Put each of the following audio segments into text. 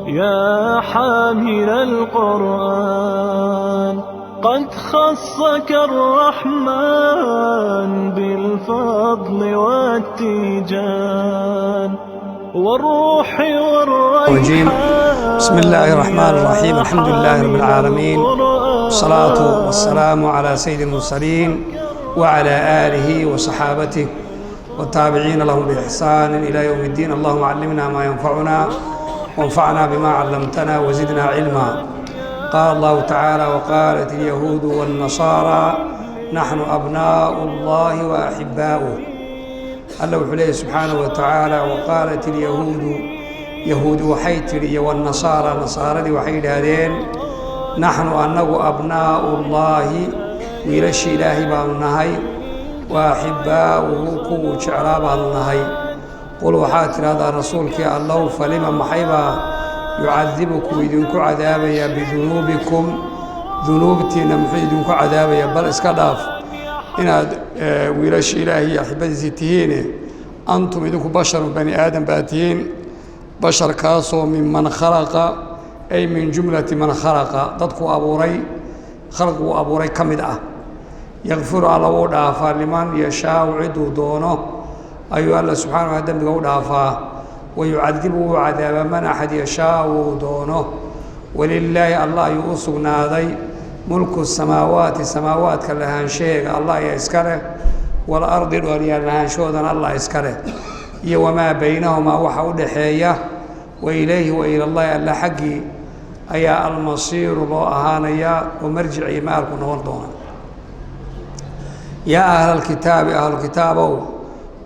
يا حامل القرآن قد خصك الرحمن بالفضل والتيجان والروح الرجيم. والريحان. بسم الله الرحمن الرحيم. يا الحمد لله رب حامل العالمين، والصلاة القرآن والسلام على سيد المرسلين وعلى آله وصحابته والتابعين لهم بإحسان إلى يوم الدين. اللهم علمنا ما ينفعنا وانفعنا بما علمتنا وزدنا علما. قال الله تعالى: وقالت اليهود والنصارى نحن أبناء الله وأحباؤه. Alla wuxuu leeyahy subxaanahu wa tacaala: waqaalat ilyahuudu, yahuudi waxay tidhi, iyo wanasaara, nasaaradii waxay yidhaahdeen: naxnu annagu abnaa'u llaahi, wiilashii Ilaahay baanu nahay, wa axibbaa'uhu, kuwuu jeclaa baanu nahay. Qul, waxaad tidhahdaa, rasuulkii Allow: falima, maxaybaa, yucadibukum, idinku cadaabayaa, bidunuubikum, dunuubtiinna muxuu idinku cadaabayaa? Bal iska dhaaf inaad wiilasha Ilaahay iyo axibadiisii tihiine, antum, idinku, basharun, bani aadam baa tihiin, basharkaasoo minman khalaqa, ay min jumlati man khalaqa, dadkuu abuuray, khalqiguu abuuray ka mid ah. Yakfiru, Alla wuu dhaafaa, liman yashaau, ciduu doono ayuu Alla subxana wa dembiga u dhaafaa, wayucadibu, wuu cadaabaa, man axad, yashaau, uu doono. Walilaahi, Allah ayuu u sugnaaday, mulku samaawaati, samaawaadka lahaanshaheega Allah ayaa iska leh, walardi, dhoolyaal lahaanshahoodana Allah iska leh, iyo wamaa baynahumaa, waxa u dhaxeeya. Wa ilayhi, wa ilallahi, Alla xaggii ayaa almasiiru loo ahaanayaa oo marjic iyo maalku noqon doona. Yaa ahlalkitaabi, ahlukitaabow,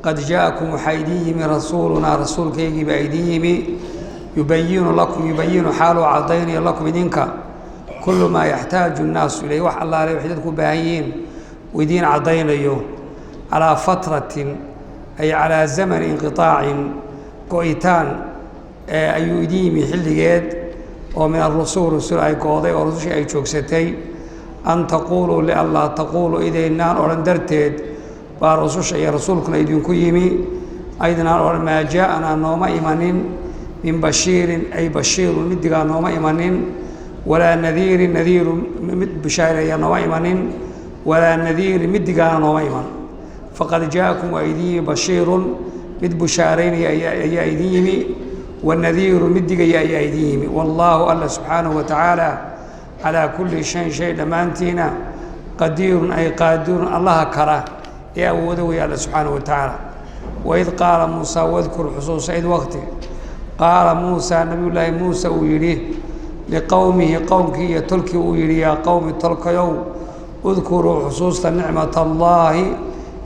qad jaakum, waxaa idin yimi, rasuulunaa, rasuulkaygii baa idin yimi, yubayinu lakum, yubayinu, xaaluu caddaynayo, lakum, idinka, kullu maa yaxtaaju nnaasu ilayh, wax allaale waxay dadku u baahan yihiin uu idiin caddaynayo, calaa fatratin, ay calaa zamani inqiطaacin, go-itaan ayuu idin yimi xilligeed oo min arusul, rusul ay gooday oo rusushii ay joogsatay. An taquuluu, lianlaa taquuluu, idaynaan odhan darteed baa rususha iyo rasuulkuna idinku yimi, aydnaan odhan maa jaaanaa, nooma imanin, min bashiirin, ay bashiirun, midigaa nooma imanin, walaa nadiirin, nadiiru, mid bishaareeya nooma imanin, walaa nadiirin, midigaana nooma iman. Faqad jaakum, waa idin yimi, bashiirun, mid bushaaraynaya ayaa idin yimi, wanadiiru, mid digaya ayaa idin yimi. Wallaahu, Alla subxaanahu wa tacaala, calaa kulli shayin, shay dhammaantiina, qadiirun, ay qaadirun, Allaha kara ee awoodo weeye Alla subxaanahu wa tacaala. Waid qaala Muusaa, wadkur, xusuusa, id waqti, qaala Muusaa, nabiyullaahi Muuse uu yidhi, liqowmihi, qowmkii iyo tolkii uu yidhi: yaa qowmi, tolkayow, udkuruu, xusuusta, nicmat allaahi,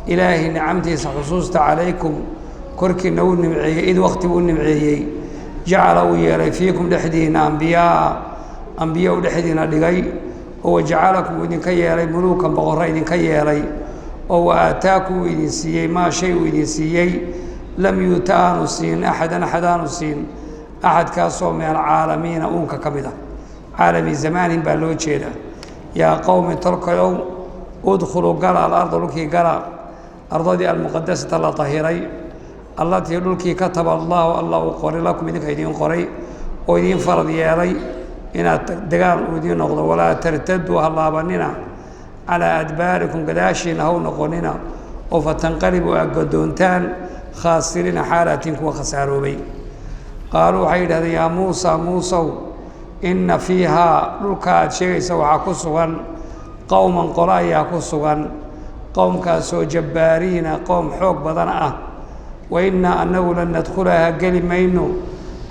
Ilaahay nicamtiisa xusuusta, calaykum, korkiina uu nimceeyey, id waqti uu nimceeyey, jacala, uu yeelay, fiikum, dhexdiinna, ambiyaaa, ambiya u dhexdiina dhigay, oo wajacalakum, uu idinka yeelay, muluukan, boqorro idinka yeelay, oo wa aataakum, uu idin siiyey, maa shay uu idin siiyey, lam yuuta, aanu siin, axadan, axad aanu siin, axadkaasoo min alcaalamiina, uunka ka mid ah, caalami zamaanin baa loo jeedaa. Yaa qowmi, tolkayow, udkhuluu, gala, alarda, dhulkii gala, ardadii, almuqadasata, la tahiray, allatii, dhulkii, kataba allaahu, Alla uu qoray, lakum, idinka idiin qoray oo idiin farad yeelay inaad degaan uu idiin noqdo. Walaa tartaduu, ha laabanina, calaa adbaarikum, gadaashiina ha u noqonina, oo fatanqalibuu, aad gadoontaan, khaasiriina, xaalaatiin kuwa khasaaroobay. Qaaluu, waxay yidhahdeen: yaa Muusa, Muusow, inna fiihaa, dhulka aad sheegaysa waxaa ku sugan, qowman, qolo ayaa ku sugan, qowmkaasoo jabbaariina, qowm xoog badan ah. Wa innaa, annagu, lan nadkhulahaa, geli mayno,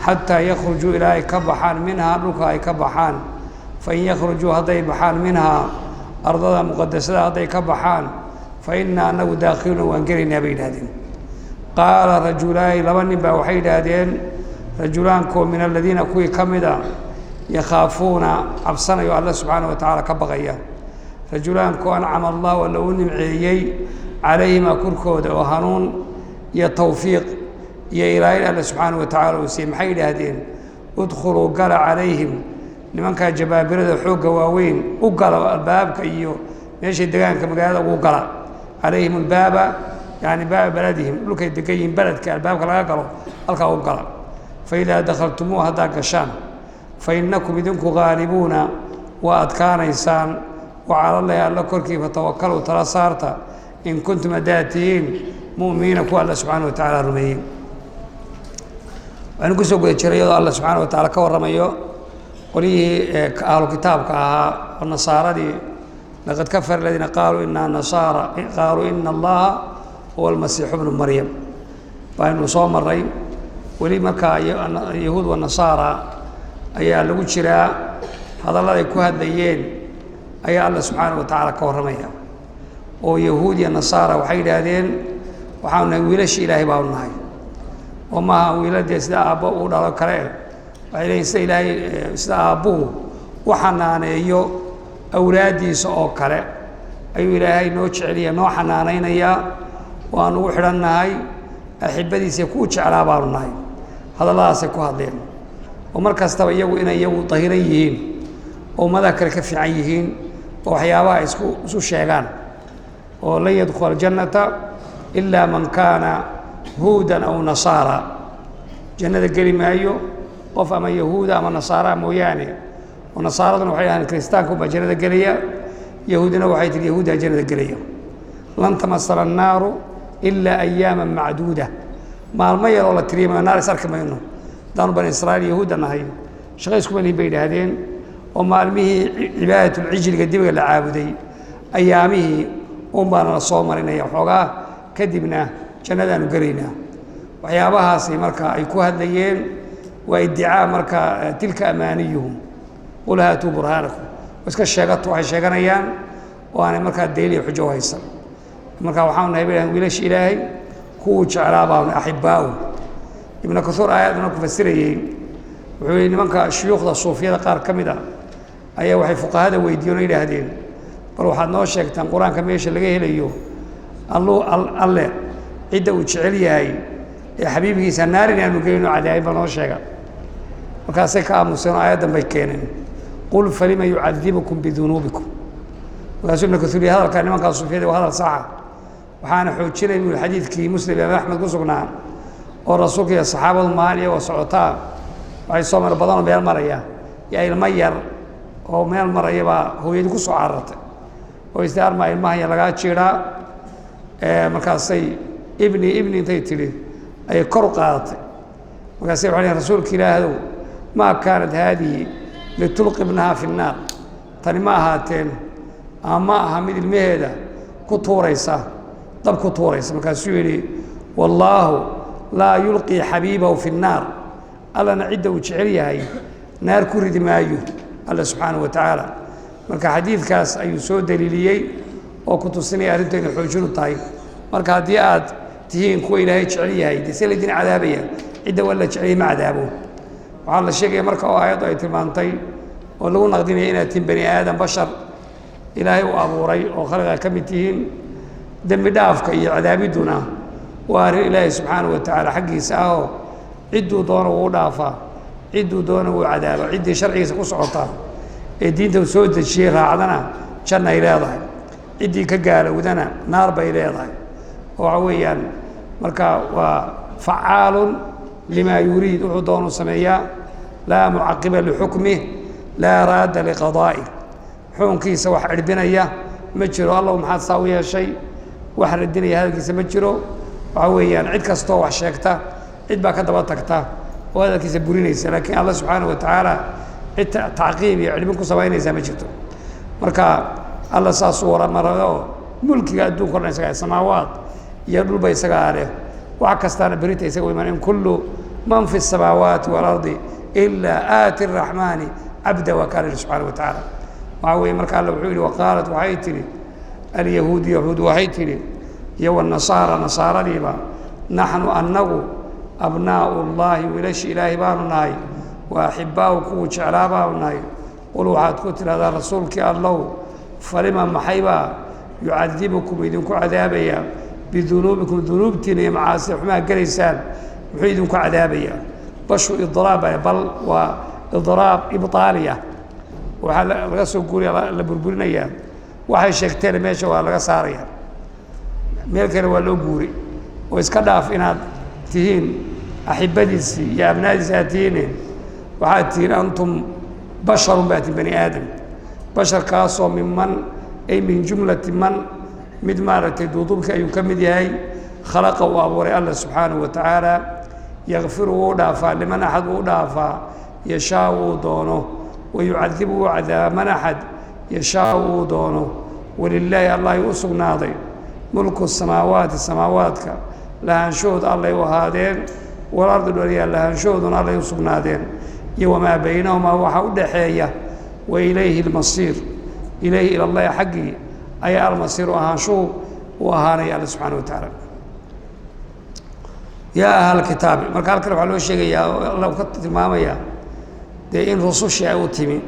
xataa yakhrujuu, ilaa ay ka baxaan, minhaa, dhulka ay ka baxaan. Fain yakhrujuu, hadday baxaan, minhaa, ardada muqadasada hadday ka baxaan, fa innaa, annagu, daakhiluuna, waan gelaynaa, bay yidhahdeen. Qaala rajulaani, laba nin baa waxay yidhaahdeen, rajulaankoo min aladiina, kuwii ka mid a, yakhaafuuna, cabsanayo, Alla subxaana wa tacaala ka baqaya, rajulaankoo ancama allahu, Alla uu nimceeyey, calayhimaa, korkooda, oo hanuun iyo tawfiiq iyo ilaalin Alla subxaana wa tacala uu siiyey, maxay yidhaahdeen? Udkhuluu, gala, calayhim, nimankaa jabaabirada xoogga waaweyn u gala, albaabka iyo meeshay degaanka magaalada ugu gala. Calayhim albaaba, yani baaba beladihim, dhulkay degan yihiin, beledka albaabka laga galo halkaa u gala. Fa idaa dakhaltumuuha, haddaa gashaan, fa innakum idinku haalibuuna, waa adkaanaysaan. Wa calallaahi, alla korkii, fatawakaluu, tala saarta, in kuntum, haddaad tihiin, mu'miniina, kuwa Alla subxaana wa tacaala rumeeyey. Waxaynu kusoo guda jiray iyadoo Alla subxaana wa tacala ka warramayo qolyihii ahlu kitaabka ahaa oo nasaaradii: laqad kafara aladiina qaaluu inaa nasaara, qaaluu ina allaha huwa almasiixu bnu Maryam, baynu soo maray. Weli markaa yahuud wa nasaara ayaa lagu jiraa, hadalladay ku hadlayeen ayaa Alla subxaana wa tacaala ka warramaya. Oo yahuud iyo nasaara waxay yidhaahdeen: waxaanu nahay wiilasha Ilaahay baanu nahay. Oo maaha wiiladee sida aabbo uu dhalo kale. Waxay leeyiin sida Ilaahay, sida aabbuhu u xanaaneeyo awlaaddiisa oo kale ayuu Ilaahay noo jeceliya, noo xanaanaynayaa, waanu ugu xidhan nahay, axibadiisa kuu jeclaa baanu nahay. Hadalladaasay ku hadleen, oo mar kastaba iyagu inay iyagu dahiran yihiin oo ummadaha kale ka fiican yihiin, oo waxyaabaha ay isku isu sheegaan, oo lan yadkhula aljannata ilaa man kaana huudan aw nasaara, jannada geli maayo qof ama yahuuda ama nasaaraa mooyaane. Oo nasaaraduna waxay dhahaan kiristaanka ubaa jannada gelaya, yahuudina waxay tihi yahuuddaa jannada gelaya. Lan tamasala annaaru ilaa ayaama macduuda, maalmo yar oo la tiriya mayo naar is arki mayno haddaanu bani Israiil yahuudda nahay, shaqa iskuma lihin bay yidhaahdeen. Oo maalmihii cibaadatulcijliga, dibiga la caabuday, ayaamihii un baana la soo marinaya waxoogaa, kadibna jannadaanu gelaynaa. Waxyaabahaasi marka ay ku hadlayeen waa iddicaa. Marka tilka amaaniyuhum, qul haatuu burhaanakum, iska sheegato waxay sheeganayaan oo aanay markaa daliil iyo xujo u haysan. Marka waxaanu nahay bay dhahen wiilasha Ilaahay kuwuu jeclaa baanu, axibbaa'u. Ibnu Kasuur aayaduna ku fasirayey wuxuu yihi: nimanka shuyuukhda suufiyada qaar ka mid a ayaa waxay fuqahada weydiiyeen oo yidhaahdeen: bal waxaad noo sheegtaan Qur-aanka meesha laga helayo allu Alle cidda uu jecel yahay ee xabiibkiisa naar inaanu gelin oo cadaabin, bal noo sheega. Markaasay ka aamuseen oo aayaddan bay keeneen: qul falima yucadibukum bidunuubikum. Markaasuu Ibnu Kasuur yihi: hadalkaa nimankaa suufiyada waa hadal saxa, waxaana xoojinay buu xadiidkii Muslim imaam Axmed ku sugnaa, oo rasuulka iyo saxaabadu maalin iyagoo socotaa waxay soo mar badanoo meel maraya yaa ilmo yar oo meel maraya baa hooyadii ku soo carartay oo istaarmaa ilmahan yar lagaa jiidhaa. Markaasay ibni ibni intay tidhi ayay kor u qaadatay. Markaasay waxay lehin: rasuulka Ilaahdow, maa kaanat haadihi litulqi ibnaha fi nnaar, tani ma ahaateen ama ma aha mid ilmaheeda ku tuuraysa dab ku tuuraysa. Markaasuu yidhi: wallaahu laa yulqii xabiibahu fi nnaar, Allana cidda uu jecel yahay naar ku ridi maayo Alla subxaanahu wa tacaala. Marka xadiidkaas ayuu soo daliiliyey oo ku tusinaya arrintu inay xoojinu tahay. Marka haddii aad tihiin kuwa Ilaahay jecel yahay, dee see laydin cadaabaya? Cidda waa la jeceliyay ma cadaabo. Waxaa la sheegaya marka oo aayaddu ay tilmaantay oo lagu naqdinaya inaad tihiin bani aadam, bashar Ilaahay uu abuuray oo khaliqa ka mid tihiin. Dembi dhaafka iyo cadaabidduna waa arrin Ilaahay subxaanahu wa tacaala xaggiisa ah, oo cidduu doono wuu dhaafaa, cidduu doono wuu cadaaba. Ciddii sharcigiisa ku socota ee diinta uu soo dejiyey raacdana jannay leedahay, ciddii ka gaalowdana naar bay leedahay. Oo waxa weeyaan marka waa facaalun limaa yuriid, wuxuu doonuu sameeyaa, laa mucaqiba lixukmih, laa raadda liqadaa'ih, xukunkiisa wax cirbinaya ma jiro. Allow maxaad saa u yeeshay? Wax radinaya hadalkiisa ma jiro. Waxa weeyaan cid kastoo wax sheegta cid baa ka daba tagta oo hadalkiisa burinaysa, laakiin Alla subxaanahu wa tacaala cid tacqiib iyo cirbin ku samaynaysaa ma jirto. Marka Alla saasuu waramarado oo mulkiga adduunka o dhan isagaa, samaawaad iyo dhulba isagaa leh, wax kastaana berita isaga u iman. In kullu man fi الsamaawaati waalardi ilaa aati الraxmaani cabda, waa kaana subxaana wa tacaala. Waxaa weeye marka Alla wuxuu yidhi: waqaalat, waxay tidhi, alyahuud, yahuud waxay tidhi, iyo wanasaara, nasaaradiiba, naxnu annagu abnaa'u llaahi, wiilasha Ilaahay baanu nahay, wa axibbaa'u, kuwuu jeclaa baanu nahay. Qul, waxaad ku tidhahdaa rasuulkii Allow: falima, maxaybaa, yucadibukum, idinku cadaabaya, bidunuubikum, dunuubtiina iyo macaasida xumaha gelaysaan muxuu idinku cadaabayaa? Bashu idraab, bal waa idraab ibtaaliya, waxaa laga soo guuriya, la burburinayaa waxay sheegteen, meesha waa laga saaraya, meel kale waa loo guuri. Oo iska dhaaf inaad tihiin Axibadiisii iyo abnaadiisi aad tihiine, waxaad tihiin antum basharun baa tihin, bani aadam. Basharkaasoo minman ay min jumlati man, mid maaragtay duuduubkii ayuu ka mid yahay, khalaqa uu abuuray Alla subxaanahu wa tacaala. Yakfiru wuu dhaafaa, liman axad wuu dhaafaa, yashaa wuu doono, wayucadibu wuu cadaabaa, man axad yashaa wuu doono. Walilaahi Allahay u sugnaaday mulku samaawaati, samaawaadka lahaanshahooda Allay u ahaadeen, walardi dholiyaa lahaanshahooduna Allay u sugnaadeen, iyo wamaa baynahumaa waxaa u dhaxeeya. Wa ilayhi almasiir, ilayhi ilallahi xaggii ayaa almasiiru ahaanshuhu u ahaanaya Alla subxaana wa tacaala. Yaa ahlakitaabi, marka halkan waxaa loo sheegayaa oo Alla ka tilmaamayaa dee in rusushii ay u timi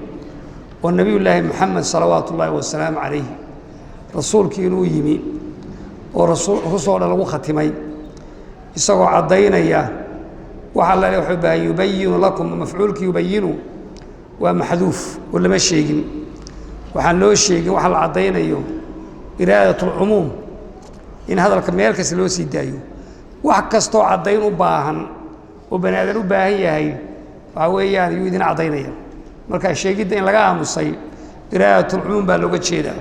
oo Nebiyullaahi Moxamed salawaatu ullaahi wasalaamu calayh rasuulkii inuu yimi oo rasul dhan lagu khatimay, isagoo caddaynaya waxa alla wuxuu baahan. Yubayinu lakum, mafcuulkii yubayinu waa maxduuf oo lama sheegin. Waxaan loo sheegin waxa la caddaynayo, iraadat alcumuum, in hadalka meel kasta loo sii daayo. Wax kastoo caddayn u baahan oo bani aadan u baahan yahay waxaa weeyaan yuu idin caddaynaya. Marka sheegidda in laga aamusay iraadatulcumuum baa looga jeedaa.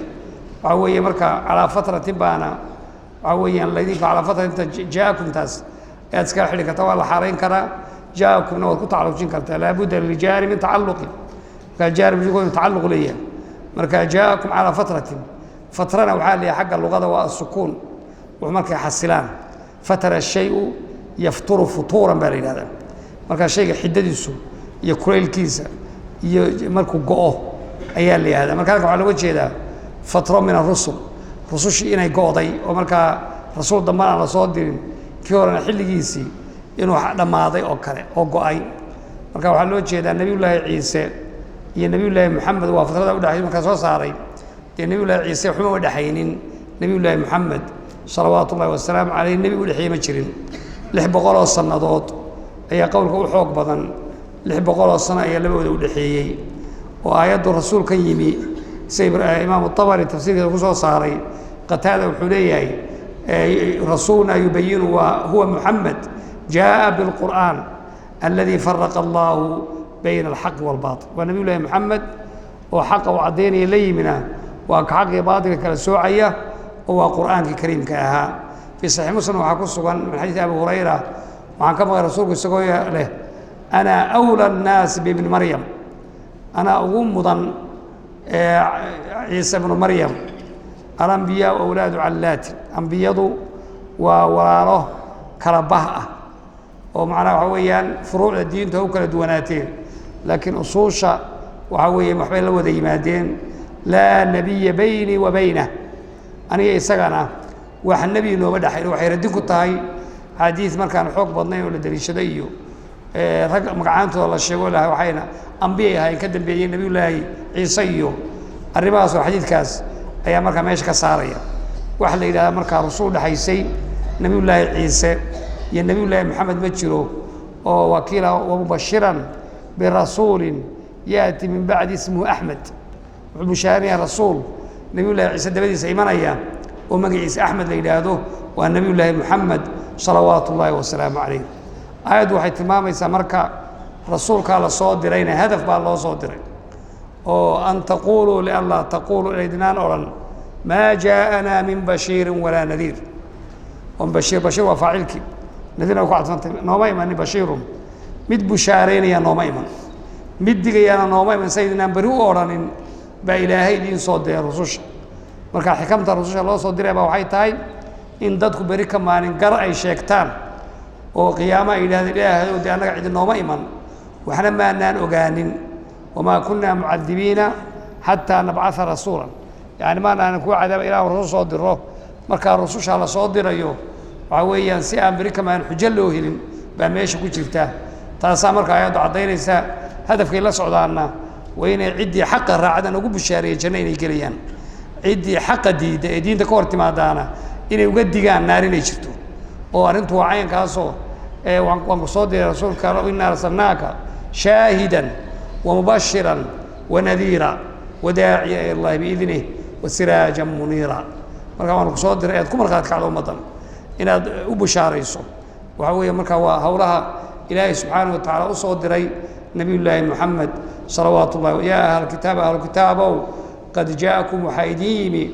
Waxaa weeye marka calaa fatratin baana waxaa weeyaan laydinka calaa fatratinta jaakumtaas ayaad iskaga xidhi kartaa, waa la xaarayn karaa, jaakumna waad ku tacalluqjin kartaa. Laabudda liljaari min tacalluqin, markaa jaari majruurku inuu tacalluq leeyahay. Marka jaakum calaa fatratin, fatrana waxaa leeyahay xagga luqada waa asukuun, wuxuu markay xasilaan, fatara shayu yafturu futuuran baa la yidhahdaa. Marka shayga xiddadiisu iyo kulaylkiisa iyo markuu go'o ayaa la yihahdaa. Marka halkan waxaa looga jeedaa fatro min arusul, rusushii inay go'day oo markaa rasuul dambana aan la soo dirin, kii horena xilligiisii inuu dhammaaday oo kale oo go'ay. Marka waxaa loo jeedaa Nebiyullaahi Ciise iyo Nebiyullaahi Moxamed waa fatrada udhexaysa. Markaa soo saaray dee Nebiyullaahi Ciise waxuma u dhexaynin Nebiyullaahi Moxamed salawaatu ullahi wasalaamu caleyh, nebi u dhexeeye ma jirin. 600 sannadood ayaa qowlka u xoog badan, 600 sano ayaa labadooda u dhexeeyey. Oo aayaddu rasuulkan yimi sida Imaamu Abari tafsiirkiisa ku soo saaray, Qataada wuxuu leeyahay rasuulna yubayinu waa huwa Muxamed, jaaءa biاlqur'aan aladi faraqa allahu bayna alxaqi wاlbaطil. Waa Nabiy llahi Moxamed oo xaqa uu caddaynaya la yimina, waa ka xaq iyo baatilka kala soocaya oo waa qur'aankii kariimka ahaa. Fii Saxiix Muslim waxaa ku sugan min xadiisi Abi Hurayra, waxaan ka maqlay rasuulku isagoo leh: ana أwlى الnaasi bibni Maryam, anaa ugu mudan Ciise ibnu Maryam. Alambiyaau awlaadu callaatin, ambiyadu waa walaalo kala bah ah, oo macnaha waxaa weeyaan furuucda diintu ha u kala duwanaateen, laakiin usuusha waxaa weeye waxbay la wada yimaadeen. Laa nebiya baynii wa baynah, aniga isagana wax nebi nooma dhexayn. Waxay radin ku tahay xadiis markaan xoog badnayn oo la daliishaday iyo rag magacaantooda la sheego laha waxayna ambiyay ahayn ka dambeeyeen Nebiyullaahi Ciise iyo arrimahaas, oo xadiidkaas ayaa markaa meesha ka saaraya. Waxa la yidhahdaa markaa rusul dhexaysay Nebiyullaahi Ciise iyo Nebiyullaahi Moxamed ma jiro, oo wakiila wamubashiran birasuulin yaati min bacdi ismuhu Axmed. Wuxuu bushaarinaya rasuul Nebiyullahi Ciise dabadiisa imanaya oo magaciisa Axmed la yidhaahdo, waa Nebiyullaahi Moxamed salawaatu ullaahi wasalaamu calayh. Aayaddu waxay tilmaamaysaa marka rasuulkaa la soo dirayna hadaf baa loo soo diray, oo an taquuluu lianlaa taquuluu inaydinaan odhan maa jaaءanaa min bashiirin walaa nadiir. On bashiir, bashiir waa faacilkii, nadiirna way ku cadfantay. Nooma imanin bashiirun, mid bushaaraynaya nooma iman, mid digayaana nooma iman, saydinaan beri u odhanin baa Ilaahay idiin soo diray rususha. Marka xikamta rususha loo soo diray baa waxay tahay in dadku beri ka maalin gar ay sheegtaan oo qiyaamo ay yidhahdeen: Ilaahayow, dee annaga cidi nooma iman, waxna maanaan ogaanin. Wamaa kunaa mucadibiina xataa nabcaa rasuula, yani maanaanan kuwa cadaaba ilah rasul soo diro. Markaa rususha la soo dirayo waxaa weeyaan si aan beri ka maalin xujo loo helin baa meesha ku jirta. Taasaa marka ayaddu caddaynaysa. Hadafkay la socdaanna waa inay ciddii xaqa raacdan ugu bushaareeya janno inay gelayaan, ciddii xaqa diidda ee diinta ka hor timaadaana inay uga digaan naar inay jirto. Oo arrintu waa cayankaasoo waan ku soo diray rasuulka, inaa arsalnaaka shaahidan wamubashiran wanadiira wadaaciya ila Allahi biidnih wasiraajan muniira. Marka waanu ku soo diray inaad ku markhaati kacdo ummaddan, inaad u bushaarayso. Waxaa weeye marka waa hawlaha Ilaahay subxaanaه wa tacaala u soo diray Nabiyullaahi Moxamed salawaat ullahi. Yaa ahlkitaab, ahlukitaabow, qad jaakum waxaa idiin yimi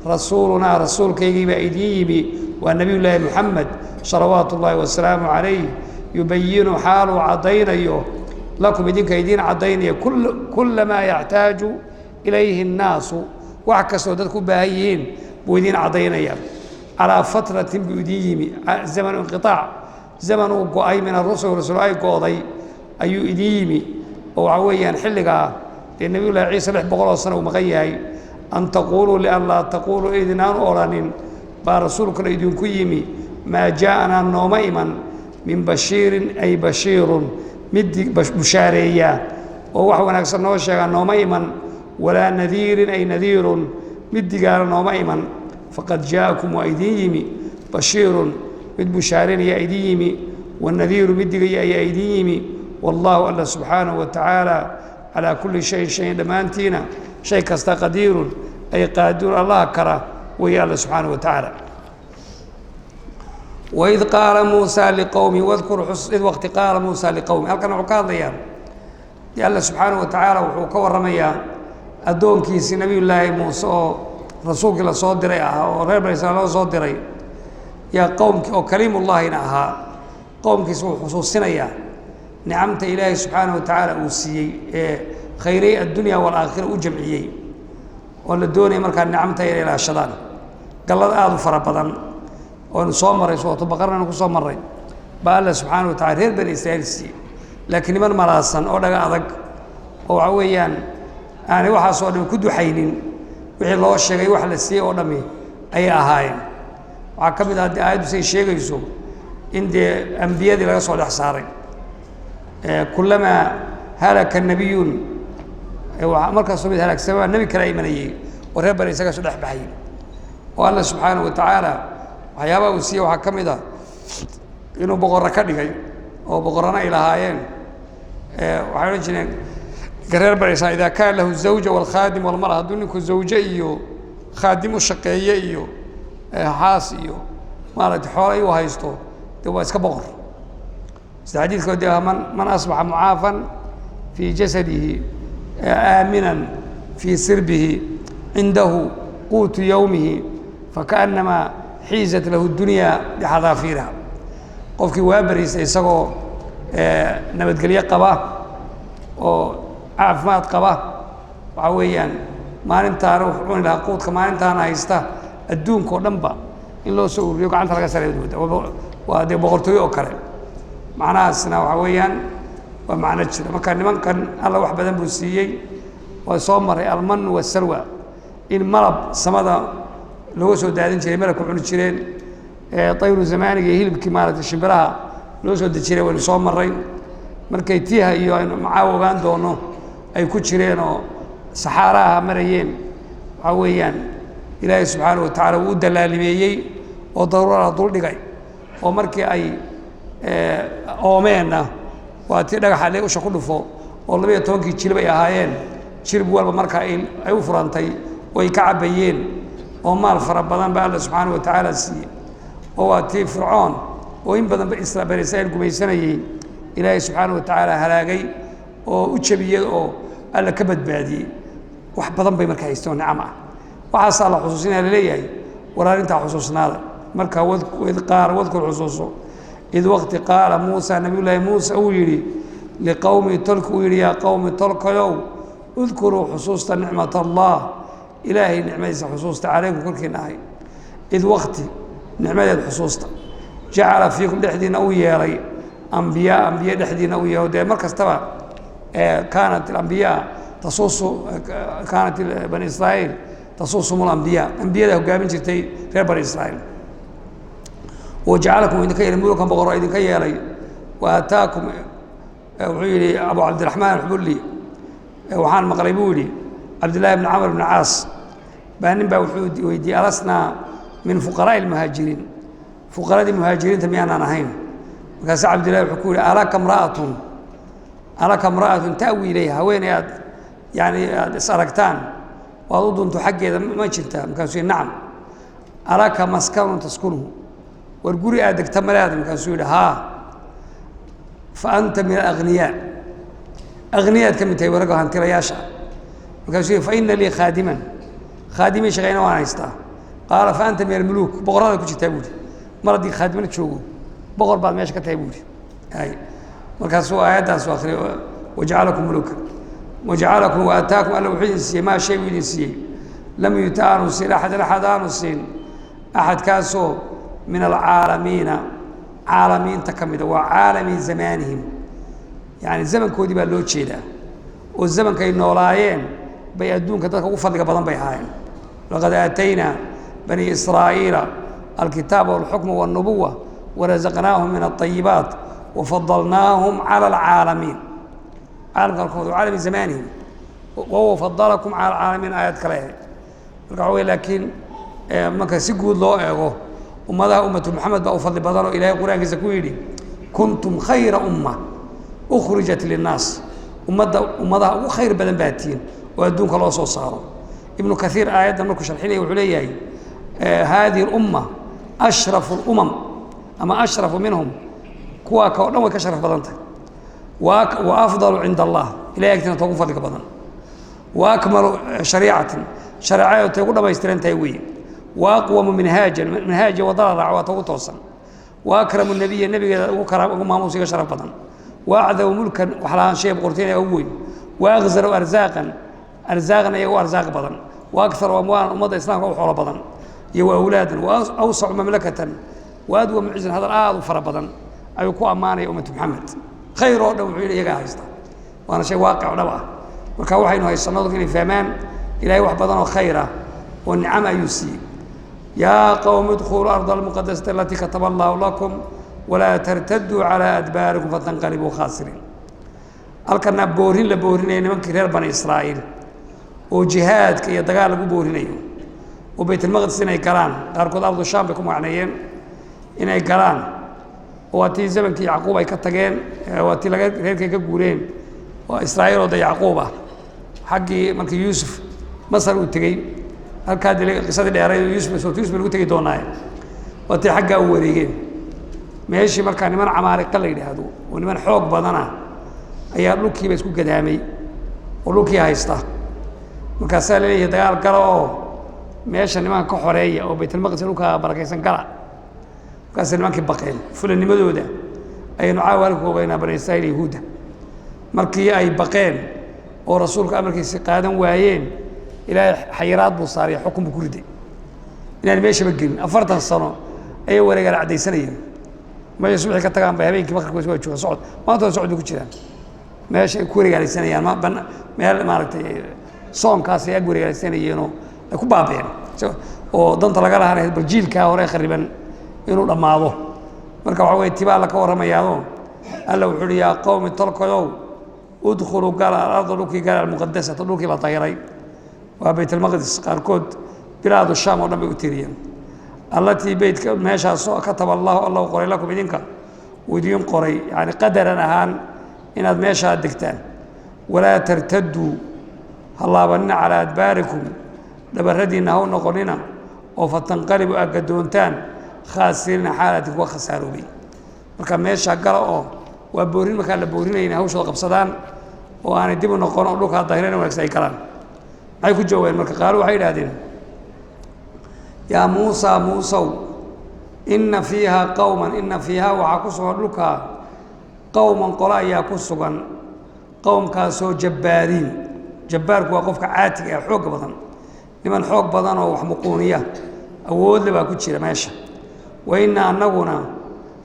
rasuulunaa, rasuulkaygii baa idiin yimi, waa Nebiyullaahi Moxamed salawaatu ullaahi wasalaamu calayh. Yubayinu xaaluu caddaynayo lakum, idinka idiin caddaynaya, kula maa yaxtaaju ilayhi الnaasu, wax kastoo dadku u baahan yihiin buu idiin caddaynaya. Calaa fatratin buu idiin yimi, zamanu inqiaac, zaman uu go'ay min arusul, rasul ay go'day ayuu idiin yimi, oo waxaa weeyaan xilligaa dee Nebiyullahi Ciise 600 oo sano uu maqan yahay. An taquuluu lian laa taquuluu, idinaanu odhanin baa rasuulkuna idinku yimi. Maa jaa'anaa, nooma iman, min bashiirin ay bashiirun, mid bushaareeya oo wax wanaagsan noo sheegaa nooma iman, walaa nadiirin ay nadiirun, mid digaana nooma iman. Faqad jaa'akum waa idiin yimi bashiirun, mid bushaarinaya idiin yimi, wanadiiru, mid digaya ayaa idiin yimi. Wallaahu alla subxaanahu wa tacaala calaa kulli shayin, shayin dhammaantiina, shay kasta, qadiirun ay qaadirun, Allaha kara weeye Alla subxaanahu wa tacaala. Waid qaala Muusaa liqowmi, wadkur xus id waqti qaala Muusaa liqowmi. Halkan wuxuu ka hadlayaa dee Alla subxaanahu wa tacaala wuxuu ka warramayaa addoonkiisii Nabiyullaahi Muuse oo rasuulkii la soo diray ahaa oo reer Bani Israiil loo soo diray, yaa qowmkii oo kaliimullaahina ahaa, qowmkiisa wuu xusuusinayaa nicamta Ilaahay subxaanahu wa tacaala uu siiyey ee khayray addunya waalaakhira u jamciyey, oo la doonaya markaa nicamta inay ilaashadaan. Gallad aada u fara badan oonu soo marray Suuratu Baqarana ku soo marray baa Alla subxaana wa tacala reer Bani Israiil siiyey, laakiin niman malaasan oo dhaga adag oo waxa weeyaan aanay waxaasoo dhan ku duxaynin wixii loo sheegay, wax la siiyey oo dhammi ayay ahaayeen. Waxaa ka mid ah dee aayaddu say sheegayso in dee ambiyadii laga soo dhex saaray. Kulamaa halaka nabiyun, markaasoo mid halaagsamaa nebi kala imanayey oo reer bani isaga soo dhex baxayay. Oo Alla subxaanahu wa tacaala waxyaabaha uu siiyey waxaa ka mid ah inuu boqorro ka dhigay oo boqorrana ay lahaayeen. Waxay odhan jireen ninka reer bani Israiil, idaa kaana lahu zawja walkhaadim walmara, hadduu ninku zawje iyo khaadim u shaqeeye iyo xaas iyo maaragtay xoola iyu haysto, dee waa iska boqor. Sida xadiidka de man asbaxa mucaafan fii jasadihi, aaminan fii sirbihi, cindahu quutu yowmihi, fakaأnamaa xiizat lahu dunya bixadaafiiriha. Qofkii waa bariistay isagoo nabadgelyo qaba oo caafimaad qaba, waxaa weeyaan maalintaana wuxuu cuni lahaa quudka maalintaana haysta, adduunka oo dhan ba in loo soo ururiyo gacanta laga saray mooda, waa dee boqortooyo oo kale. Macnahaasna waxaa weeyaan waa macno jira. Marka nimankan Alla wax badan buu siiyey. Waa soo maray almanu wasalwa, in malab samada looga soo daadin jiray, malabka cuni jireen, tayru zamaaniga iyo hilibkii maaragtay shimbiraha loo soo dejiray waynu soo maray. Markay tiiha iyo aynu macaawa ogaan doono ay ku jireen oo saxaaraha marayeen, waxaa weeyaan Ilaahay subxaanahu wa tacala wuu u dallaalimeeyey oo daruurada dul dhigay, oo markii ay oomeenna waa tii dhagaxa le usha ku dhufo oo 12kii jilib ay ahaayeen, jilib walba marka ay u furantay oo ay ka cabbayeen, oo maal fara badan ba Alla subxaanahu wa tacaala siiyey, oo waa tii Fircoon oo in badanba Bani Israiil gumaysanayey Ilaahay subxaanahu wa tacaala halaagay oo u jebiyey oo Alla ka badbaadiyey. Wax badan bay marka haysteen oo nicam ah. Waxaasaa la xusuusinaya, laleeyahay war arrintaa xusuusnaada. Marka id qaala, wadkur xusuuso, id waqti qaala Muusa, Nabiyullaahi Muuse uu yidhi, liqowmi, tolka uu yidhi, yaa qowmi, tolkayow, udkuruu xusuusta nicmat Allah, Ilaahay nicmadiisa xusuusta, calaykum korkiina ahay. Id waqti nicmadeed xusuusta, jacala fiikum dhexdiina uu yeelay ambiyaa, ambiye dhexdiina uu yeelo. Dee mar kastaba kaanat alambiyaa tasuusu, kaanat bani Israa'iil tasuusum alambiyaa, ambiyada hoggaamin jirtay reer Bani Israa'iil. Wajacalakum idinka yeelay mulukan, boqorro idinka yeelay. Wa aataakum, wuxuu yidhi Abu Cabdiraxmaan Alxubulli, waxaan maqlay buu yidhi Cabdillahi bni Camr bni Caas baa nin baa wuxuu weydiiyey, alasnaa min fuqaraa'i almuhaajiriin, fuqaradii muhaajiriinta miyaanaan ahayn? Markaase Cabdillahi wuxuu ku yidhi, alaka mra'atun, alaka mra'atun ta'wi ilayha, haweeney aad yani aad is aragtaan oo aad u dunto xaggeeda ma jirtaa? Markaasuu yidhi, nacam. Alaka maskanun taskunuhu, war guri aad degta ma leedahay? Markaasuu yidhi, haa. Fa anta min alagniyaa, akhniyaad ka mid tahay, waragga hantilayaasha. Markaasuu yihi: fa ina lii khaadiman, khaadimii shaqeyna waan haystaa. Qaala: fa anta min almuluuk, boqorrada ku jirtaa buuhi. Mar haddii khaadimana joogo, boqor baad meesha ka tahay buuhi. Ay markaasuu aayaddaas akriyay: wajacalakum muluka wajacalakum waataakum. Alla wuxuu idin siiyey maa shay buu idin siiyey lam yuta aanu siin axadan, axad aanu siin, axadkaasoo min alcaalamiina, caalamiinta ka mida. Waa caalami zamaanihim, yani zamankoodii baa loo jeedaa, oo zamankay noolaayeen bay adduunka dadka ugu fadliga badan bay ahaayeen. Laqad aataynaa bani israa'iila alkitaaba walxukma walnubuwa warazaqnaahum min alayibaat wafadalnaahum cala alcaalamiin. Caalamka alkood caalami zamaanihim, wahuwa fadalakum cala alcaalamiin, aayad kale ahayd. Marka waxa wey, laakiin marka si guud loo eego ummadaha, ummatu Maxamed baa u fadli badan, oo Ilahay qur-aankiisa ku yidhi: kuntum khayra umma ukhrijat linnaas. Ummadda ummadaha ugu khayr badan baa tihiin oo adduunka loo soo saaro. Ibnu Kaiir aayaddan markuu sharxinaya wuxuu leeyahay: haadihi alumma ashrafu lumam ama ashrafu minhum, kuwaa ka o dhan way ka sharaf badan tahay, wa afdalu cinda Allah, ilahay agtiina ta ugu fadliga badan, wa akmalu shariicatin, shareecada tay ugu dhamaystiran tahay weeye, wa aqwamu minhaajan, minhaaja waddada raaca waa ta ugu toosan, wa akramu nebiya, nebigeeda ugu kara ugu maamuus iga sharaf badan, wa acdamu mulkan, wax lahaanshaha boqortooyada ugu weyn, wa akzaru arsaaqan, arsaaqna iyaga u arsaaq badan, wa akharu amwaalan, ummadda islaamka u xoolo badan, iyo wa awlaadan, wa awsacu mamlakatan, wa adwamu cizan. Hadal aada u fara badan ayuu ku ammaanaya ummatu Maxamed. Khayr oo dhan wuxuu yidhi iyagaa haysta, waana shay waaqic oo dhab ah. Marka waxaynu haysanno dadku inay fahmaan, Ilahay wax badan oo khayr ah oo nicam ayuu siiyey. Yaa qowm idkhuluu arda almuqadasata alatii kataba allahu lakum walaa tartaduu calaa adbaarikum fatanqalibuu khaasiriin. Halkana boorin la boorinaya nimankii reer Bani Israa'iil oo jihaadka iyo dagaal lagu boorinayo oo Baytalmaqdis inay galaan, qaarkood ardu Shaam bay ku magacneeyeen, inay galaan. Oo waa tii zamankii Yacquub ay ka tageen, waa tii laga reerkay ka guureen oo Israa'iil oo da Yacquub ah, xaggii markii Yuusuf Masar uu tegey. Halkaa de qisadii dheerayd oo Yuusuf, suurat Yuusuf bay lagu tegi doonaaye, waa tii xaggaa u wareegeen meeshii. Markaa niman Camaaliqa la yidhaahdo oo niman xoog badana ayaa dhulkiiba isku gadaamay oo dhulkii haysta. Markaasaa laleeyahay: dagaal gala oo meesha nimanka ka xoreeya oo Baytalmaqdis dhulkaa barakaysan gala. Markaasay nimankii baqeen fulanimadooda ayaynu caawa halka ogeynaa Bani Israiil Yahuudda. Markii ay baqeen oo rasuulka amarkiisi qaadan waayeen, Ilaahay xayiraad buu saaray, xukun buu ku riday inaan meeshaba gelin. 40 sano ayay wareegaan caddaysanayeen meesha. Subaxii ka tagaan bay habeenkii maqribka waa joogaan, socod maanta waa socod bay ku jiraan, meesha ay ku wareegaalaysanayaan ma ban meel maaragtay soonkaas ay ag wareegaalaysanayeenoo ay ku baabeen oo danta laga lahaana bal jiilkaa hore khariban inuu dhammaado. Marka waxa weye tibaa la ka warramayaado. Alla wuxuu uhi: yaa qowmi, tolkayow, udkhuluu gala, alarda dhulkii gala, almuqadasata, dhulkii la dahiray, waa Baytalmaqdis. Qaarkood bilaadu Shaam oo dhan bay u tiriyeen. Allatii beytka meeshaasoo kataba allahu, alla u qoray, lakum idinka uu idiin qoray, yani qadaran ahaan inaad meeshaa degtaan. Walaa tartaduu, ha laabanina, calaa adbaarikum, dhabaradiinna ha u noqonina, oo fatanqalibu aad gadoontaan, khaasiriina xaalatin kuwa khasaaroobay. Marka meesha gala oo waa boorin markaa la boorinaya inay hawshooda qabsadaan oo aanay dib u noqon oo dhulkaa dahirana wanaagsan ay galaan. Maxay ku jawaabeen marka? Qaalu waxay idhahdeen: yaa Muusaa, Muusow, inna fiihaa qowman, inna fiihaa waxaa ku sugan dhulkaa, qowman qolo ayaa ku sugan, qowmkaasoo jabbaariin. Jabbaarku waa qofka caatiga ee xoogga badan. Niman xoog badan oo wax muquuniya awoodle baa ku jira meesha. Wa inna annaguna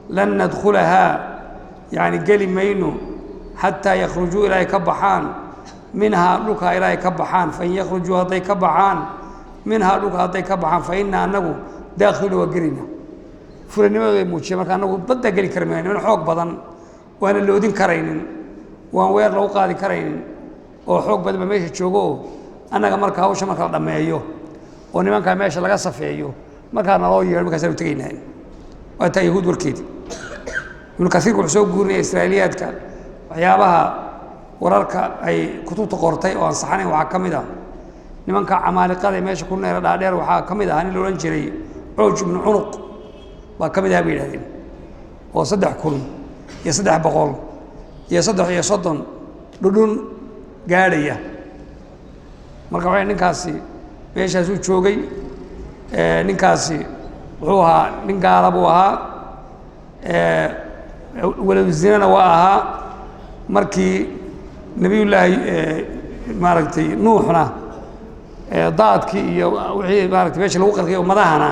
lan nadkhulahaa, yacni geli mayno, xataa yakhrujuu, ilaahay ka baxaan, minhaa dhulkaa ilaahay ka baxaan. Fain yakhrujuu, hadday ka baxaan, minhaa dhulka hadday ka baxaan, fa inna annagu daakhiluuna, waa gelayna. Fulanimadooda ay muujiyeen. Marka annagu baddaa geli kari mayno, niman xoog badan waana loodin karaynin, waan weer lagu qaadi karaynin oo xoog badan baa meesha joogo. Oo annaga marka hawsha marka la dhammeeyo oo nimankaa meesha laga safeeyo, markaa naloo yeedho, markaasaanu tegaynaa. Waa taa Yahuud warkeedi. Ibnu Kaiirku wuxuu soo guurinaya israailiyaadka waxyaabaha wararka ay kutubta qortay oo aan saxnayn. Waxaa ka mid ah nimanka Camaaliqada ee meesha ku neera dhaadheer, waxaa ka mid ahaa nin la odhan jiray Cooj ibnu Cunuq baa ka mid ahaa bay yidhahdeen, oo 3300 iyo 33 dhudhun gaadhaya. Marka waxay ninkaasi meeshaasuu joogay. Ninkaasi wuxuu ahaa nin gaala buu ahaa, waladu zinana waa ahaa. Markii nebiyullaahi maaragtay Nuuxna daadkii iyo wixii maaragtay meesha lagu qarqiyay ummadahana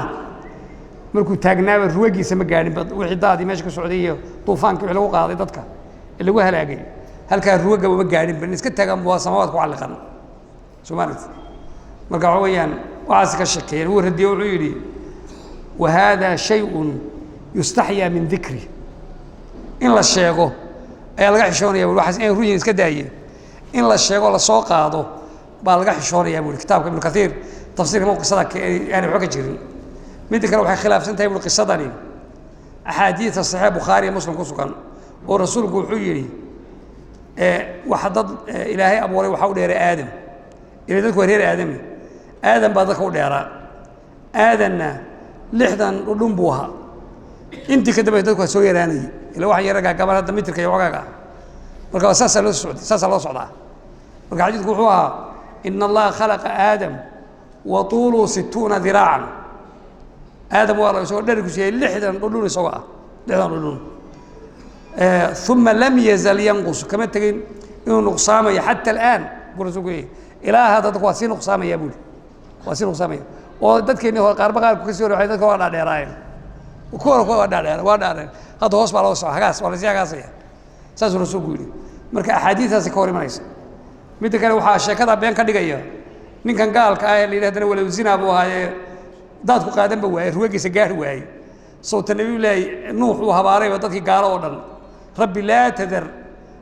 markuu taagnaaba ruwagiisa ma gaadhin, wixii daadii meesha ka socday iyo duufaankii wixii lagu qaaday dadka ee lagu halaagay halkaa ruwagaba ma gaadhin, ba iska taagan waa samawaad ku calliqan. Soo maaragtay? Marka waxa weeyaan waxaas ka shekeeyeen, wuu radiyey, wuxuu yidhi wa haadaa shayun yustaxyaa min dikri, in la sheego ayaa laga xishoonaya bui, waxaas inay run yihin iska daaye, in la sheego lasoo qaado baa laga xishoonayaa bui. Kitaabka Ibnu Kathiir tafsiirka ma qisada aanay waxba ka jirin. Midda kale waxay khilaafsan tahay bui qisadani axaadiidta saxiixa Bukhaari iyo Muslim ku sugan, oo rasuulku wuxuu yidhi waxa dad Ilaahay abuuray waxaa u dheeray Aadam, ila dadku waa reer Aadami, Aadam baa dadka u dheeraa, Aadanna 60 dhudhun buu ahaa, intii ka dambe dadku waa soo yaraanayay ila waxaan yara gaagaban hadda mitirka iyo wagaaga. Marka saasaa loo socday, saasaa loo socdaa. Marka xadiidku wuxuu ahaa ina Allaha khalaqa Aadam wa tuuluu 60 diraacan, Aadam waa la isagoo dherkiisu yahay 60 dhudhun, isagoo ah 60 dhudhun, uma lam yazal yanqus, kama tegin inuu nuqsaamayo xata alaan buu rasuulku leeyahy, ilaa hadda dadku waa sii nuqsaamaya buuri, waa sii nuqsaamaya. Oo dadkeennii hore qaarba qaarku kasii hore dadka waa dhaadheeraayeen, kuwa hore waa dhaadheer, waa dhaadheer, hadda hoos baa loo socda, hagaas waa lasii hagaasaya, saasuu rasuulku yidhi. Marka axaadiistaasi ka hor imanaysa. Midda kale waxaa sheekada been ka dhigaya ninkan gaalka ah ee la yidhi haddana walow zinaa buu ahaayee daadku qaadanba waayey, ruwagiisa gaari waayey, sawta nabiyullaahi Nuux uu habaarayba dadkii gaalo oo dhan, rabbi laa tadar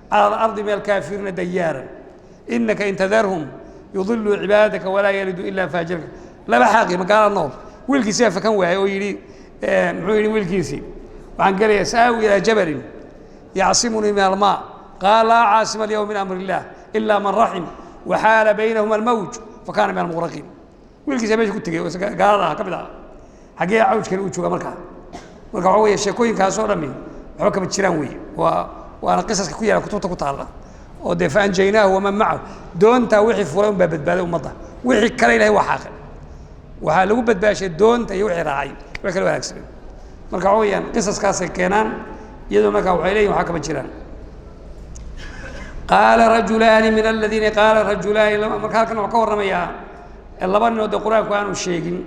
cala alardi min alkaafiriina dayaaran inaka in tadarhum yudiluu cibaadaka walaa yaliduu ilaa faajirka. Laba xaaqi ma gaala nool, wiilkiisiyaa fakan waayey oo yidhi, muxuu yidhi wiilkiisii? Waxaan gelayaa saawi ilaa jabalin yacsimunii min almaa, qaala laa caasima alyawma min amri illah ilaa man raxim waxaala baynahuma almawj fakaana min almuqraqiin. Wiilkiisa meesha ku tegey oo gaalada ah ka mid ah, xaggee cawjkani uu jooga? Markaa marka waxa weeye sheekooyinkaas oo dhami waxba kama jiraan weeye, waa waana qisaska ku yaala kutubta ku taalla oo dee fa anjaynaahu waman macahu, doontaa wixii fulay un baa badbaaday ummadda, wixii kale Ilahay waa xaaqay, waxaa lagu badbaashay doonta iyo wixii raacay, wixii kale wanaagsanay. Marka waxa weeyaan qisaskaasay keenaan iyadoo marka waxay leeyihin waxaa kama jiraan. Qaala rajulaani min aladiina qaala rajulaani, marka halkan wuxuu ka warramayaa laba ninood dee qur-aanku aanu sheegin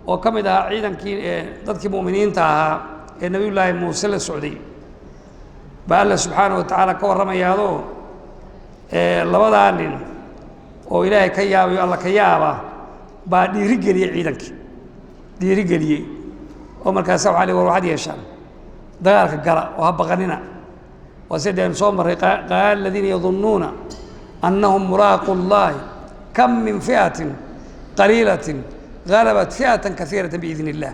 oo ka mid ahaa ciidankii dadkii mu'miniinta ahaa ee nabiyullaahi Muuse la socday baa Alla subxaana wa tacaala ka warramayaadoo labadaa nin oo Ilaahay ka yaabayo Alla ka yaaba baa dhiiri geliyey ciidankii, dhiiri geliyey, oo markaasa waxa li war waxaad yeeshaan dagaalka gala oo ha baqanina. Waa sida aynu soo marray, qaala aladiina yadunnuuna annahum mulaaqu llahi kam min fi'atin qaliilatin galabat fi'atan kaiiratan biidni illah,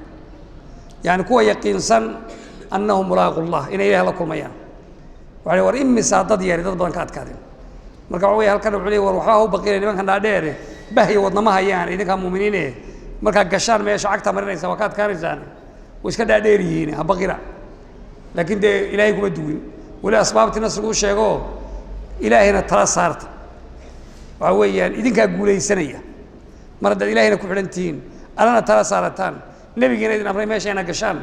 yani kuwa yaqiinsan annahum mulaaqu llah, inay Ilahay la kulmayaan, waxay war imisaa dad yari dad badan ka adkaadeen. Marka waxa wey halkan wuxuu leey war waxba ha u baqina nimankan dhaadheere, bahyo wadnama hayaan, idinkaa muuminiine markaa gashaan meesha cagta marinaysa waa ka adkaanaysaan, way iska dhaadheer yihiin, ha baqina. Laakiin dee Ilaahay kuma duwin, weli asbaabtii nasrigu u sheego, Ilaahayna tala saarta, waxa weeyaan idinkaa guulaysanaya mar haddaad Ilaahayna ku xidhan tihiin, Allana tala saarataan, nebigiina idin amray meesha ina gashaan.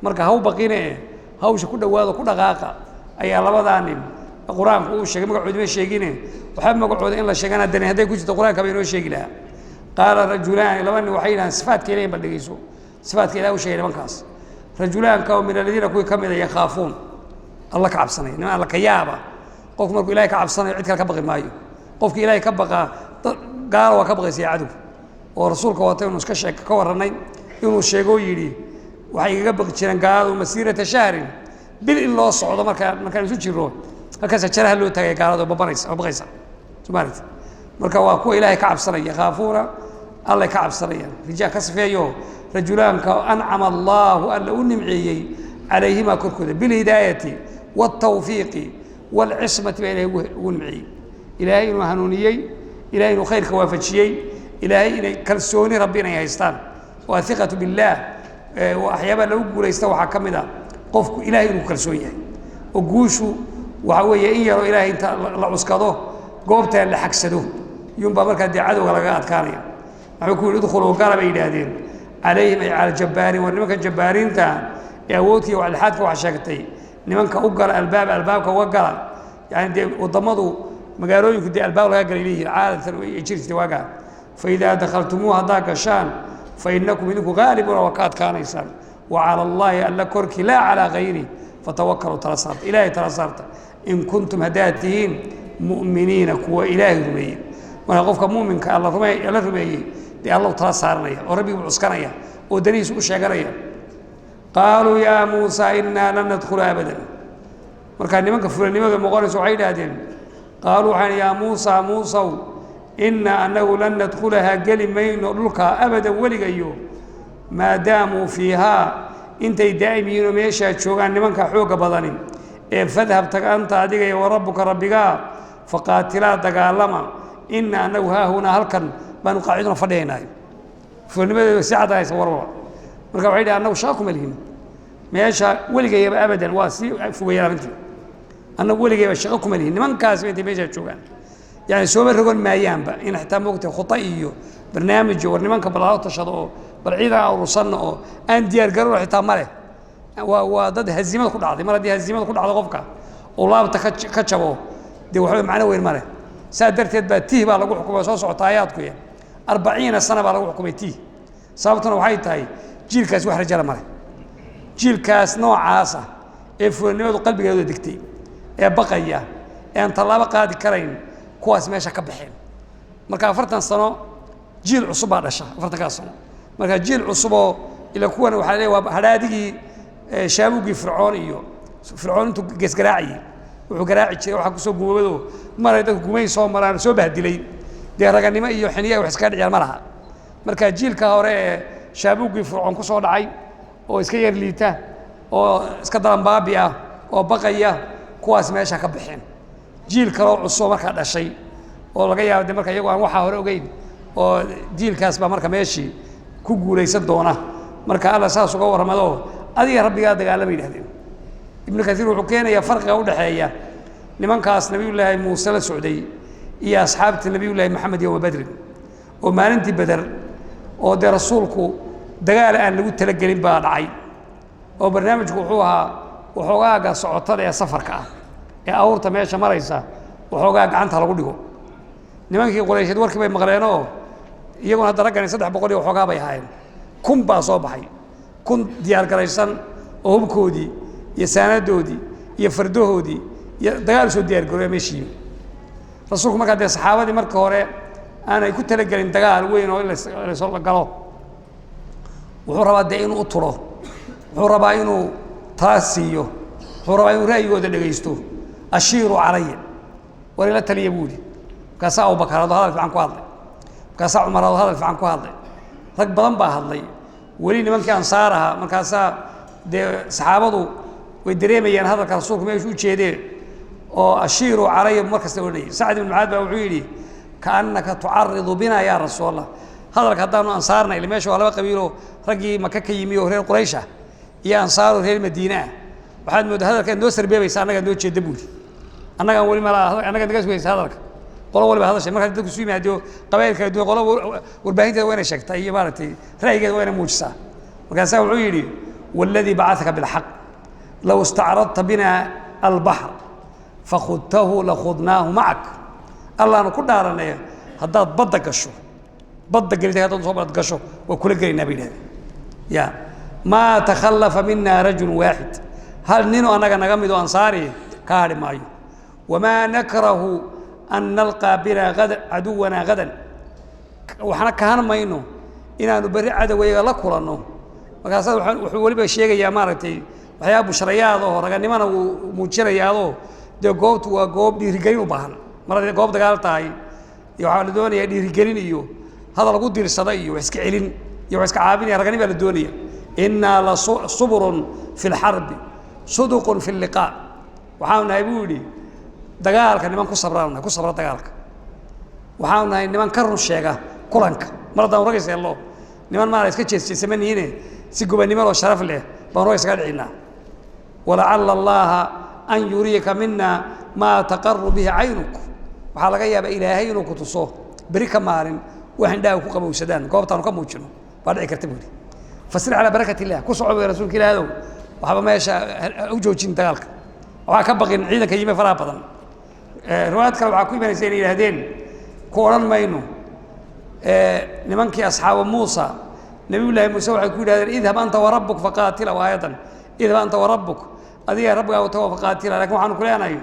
Marka ha u baqine, hawsha ku dhawaado, ku dhaqaaqa ayaa labadaa nin qur-aanku uu sheegay. Magacoodi ma sheegine, waxba magacooda in la sheegana dani hadday ku jirto qur-aanka ba inoo sheegi lahaa. Qaala rajulaani, laba nin waxay yidhahaan sifaadka ilahin bal dhegeyso, sifaadka Ilahi u sheegay nimankaas, rajulaanka oo min aladiina kuwii ka mida yakhaafuun, Alla ka cabsanaya, niman Alla ka yaaba. Qofku markuu Ilahay ka cabsanayo cid kale ka baqi maayo. Qofki Ilahay ka baqaa gaalo waa ka baqaysa cadow, oo rasuulka waata inuu iska sheek ka warranay inuu sheegoo yidhi waxay igaga baqi jireen gaaladu masiirata shahrin, bil in loo socdo, markaa markaan isu jiro halkaasa jaraha loo taagaya gaalada oo babanaysa oo baqaysa. Soo maaragti? Marka waa kuwa Ilaahay ka cabsanaya, yakhaafuuna, Allay ka cabsanayaan, rijaal ka sifeeyo, rajulaanka ancama Allaahu, Alla u nimceeyey, calayhimaa korkooda bilhidaayati waaltawfiiqi waalcismati baa Ilahay ugu nimceeyey, Ilaahay inuu hanuuniyey, Ilahay inuu khayrka waafajiyey, Ilaahay inay kalsooni Rabbi inay haystaan oo athiqatu billaah. Waxyaabaha lagu guulaysta waxaa ka mid a qofku Ilahay inuu kalsoon yahay, oo guushu Waxa weeye in yaroo Ilaahay inta la cuskado goobtaa la xagsado yunbaa markaa dee cadowga lagaga adkaanaya. Wuxuu ku yidhi udkhuluu gala bay yidhaahdeen calayhim ay cala jabbaariin, war nimanka jabbaariinta ee awoodkii waxlixaadka wax sheegtay, nimanka u gala albaab albaabka uga gala. Yani dee waddamadu magaalooyinku dee albaab laga galay leeyihiin caadatan ay jiri jirtay waagaa. Fa idaa dakhaltumuuha haddaa gashaan fa innakum idinku ghaalibuuna waa ka adkaanaysaan. Wa cala allaahi alla korkii laa calaa gayri fatawakkaluu tala saarta, Ilaahay tala saarta, in kuntum haddaad tihiin mu'miniina kuwa Ilaahay rumeeyey. Marka qofka mu'minka alla rume alla rumeeyey dee allahu tala saaranaya oo rabbigii buu cuskanaya oo danihiisa u sheeganaya. Qaaluu yaa Muusaa innaa lan nadkhula abadan. Markaa nimanka fulanimada noqonaysa waxay yidhaahdeen, qaaluu waxaan yaa Muusaa Muusow, innaa annagu lan nadkhulahaa geli mayno dhulkaa abadan weligayo maadaamuu fiihaa intay daa'im yihiinoo meeshaa joogaan nimanka xoogga badani, ee fadhab tag anta adiga iyo wa rabbuka rabbigaa faqaatilaa dagaalama, inna annagu haahunaa halkan baanu qaaciduna fadhiyaynaayo. Fulanimadeedu si caddanaysa warwaba. Marka waxay dhahen annagu shaqa kuma lihin meesha weligayaba abadan, waa sii fogayaan arrintii, annagu weligayaba shaqo kuma lihin nimankaasiba intay meeshaa joogaan, yani sooma rogon maayaanba in xitaa moogtay khuta iyo barnaamij war nimanka bal lala tashado oo bal ciidan urursanno oo aan diyaar garowno xitaa ma leh. Waa dad haziimada ku dhacday. Mar haddii haziimada ku dhacdo qofka oo laabta ka jabo dee waxba macno weyn ma leh. Saa darteed baa tih baa lagu xukumay soo socota aayaadku ya 40 sana baa lagu xukumay tih. Sababtuna waxay tahay jiilkaas wax rajala ma leh. Jiilkaas noocaasa ee fulanimadu qalbigeedu degtay ee baqaya ee aan tallaabo qaadi karayn, kuwaas meesha ka baxeen. Marka 40 sano jiil cusub baa dhasha 40-kaas sano. Marka jiil cusuboo ila kuwan waxaa leeyahay waa hadhaadigii shaabuggii Fircoon iyo Fircoon intuu geesgaraacayey wuxuu garaaci jiray waxaa kusoo gumoobado maray dadku gumay soo maraan soo bahdilay dee raganimo iyo xiniya wax iskaga dhiciyaan ma laha. Marka jiilka hore ee shaabuggii Fircoon ku soo dhacay oo iska yar liita oo iska dalanbaabi ah oo baqaya, kuwaas meesha ka baxeen. Jiil kaloo cusub markaa dhashay oo laga yaabo de marka iyagoo aan waxaa hore ogeyn oo jiilkaas baa marka meeshii ku guulaysan doona. Marka Alla saas uga warramadoo adiga rabbigaa dagaalama yidhahdeen. Ibnu Kaiir wuxuu keenayaa farqiga udhexeeya nimankaas Nabiyullaahi Muuse la socday iyo asxaabta Nabiyullaahi Maxamed yowma Badrin oo maalintii Beder oo dee rasuulku dagaal aan lagu talagelin baa dhacay oo barnaamijku wuxuu ahaa waxoogaaga socotada ee safarka ah ee awrta meesha maraysa waxoogaa gacanta lagu dhigo. Nimankii Quraysheed warkii bay maqleenoo iyaguna hadda raggani 300 iyo waxoogaa bay ahaayeen, 1000 baa soo baxay, 1000 diyaargaraysan oo hubkoodii iyo saanadoodii iyo fardahoodii iyo dagaal soo diyaargarooya meeshii yimi. Rasuulku markaa dee saxaabadii marka hore aanay ku talagelin dagaal weyn oo in lasoo galo, wuxuu rabaa dee inuu u turo, wuxuu rabaa inuu tala siiyo, wuxuu rabaa inuu ra'yigooda dhegaysto. Ashiiru calaya, war ila taliya buu yidhi. Markaasaa Abubakar adoo hadal fiican ku hadlay, markaasaa Cumar adoo hadal fiican ku hadlay, rag badan baa hadlay, weli nimankii ansaar ahaa. Markaasaa dee saxaabadu way dareemayaan hadalka rasuulku meeshu u jeedee oo ashiiru calaya mar kasta odhanayay. Sacd ibn Mucaad baa wuxuu yidhi kaannaka tucaridu bina yaa rasuul Allah. Hadalka haddaanu ansaarna ile meesha waa laba qabiilo, raggii Maka ka yimi oo reer Quraysh ah iyo ansaaro reer Madiine ah, waxaad mooddaa hadalkaad noo sarbeebaysa annagaa noo jeedda buuri, annagaan weli malaa annagaa naga sugaysa hadalka. Qolo waliba hadashay markaa dadku isu yimaado qabaa'il kala duwan, qolo warbaahinteeda waa inay sheegtaa iyo maaragtay ra'yigeeda waa inay muujisaa. Markaasaa wuxuu yidhi waaladii bacataka bilxaq low istacradta bina albaxr fakhudtahu lakhudnaahu macak. Allaanu ku dhaaranay haddaad badda gasho, badda gelita haddaad soo bad gasho waa kula gelaynaa bay yidhahdeen. Ya maa takhallafa mina rajulu waaxid, hal ninoo annaga naga mid oo ansaari ka hadhi maayo. Wamaa nakrahu an nalqaa bina ada caduwanaa hadan, waxna kahan mayno inaanu berri cadowayga la kulanno. Markaasaa wuxuu weliba sheegayaa maaragtay waxyaaba bushrayaad oo raganimana wuu muujinayaadoo dee goobtu waa goob dhiirigelin u baahan. Mar hadday goob dagaal tahay iyo waxaa la doonayaa dhiirigelin iyo hadal lagu diirsada iyo wax iska celin iyo wax iska caabinaya, raganim baa la doonaya. Innaa la subrun fi lxarbi suduqun fi lliqaa. Waxaanu nahay buu yidhi dagaalka niman ku sabraanu nahay, ku sabra dagaalka. Waxaanu nahay niman ka run sheega kulanka. Mar haddaan rag is hello niman maana iska jeesjeesama nihiine si gobannimo oo sharaf leh baanu rag iskaga dhicinaa. Walacalla allaha an yuriyaka mina Maa taqaru bihi caynuk, waxaa laga yaabaa Ilaahay inuu ku tuso beri ka maalin wax indhaha ku qabowsadaan goobtaanu ka muujino baa dhici karta buu yidhi. Fasir calaa barakat illah, ku soco bay rasuulka Ilaahadow, waxba meesha u joojin dagaalka, waxaa ka baqin ciidanka yime faraha badan. Riwaayad kale waxaa ku imanaysa inay yidhahdeen ku odhan mayno nimankii asxaabu Muusa, Nabiyullaahi Muuse waxay ku yidhahdeen idhab anta warabbuk faqaatila, waa aayadan idhab anta warabbuk, adiga rabbigaagu tago faqaatila, lakin waxaanu ku leenahay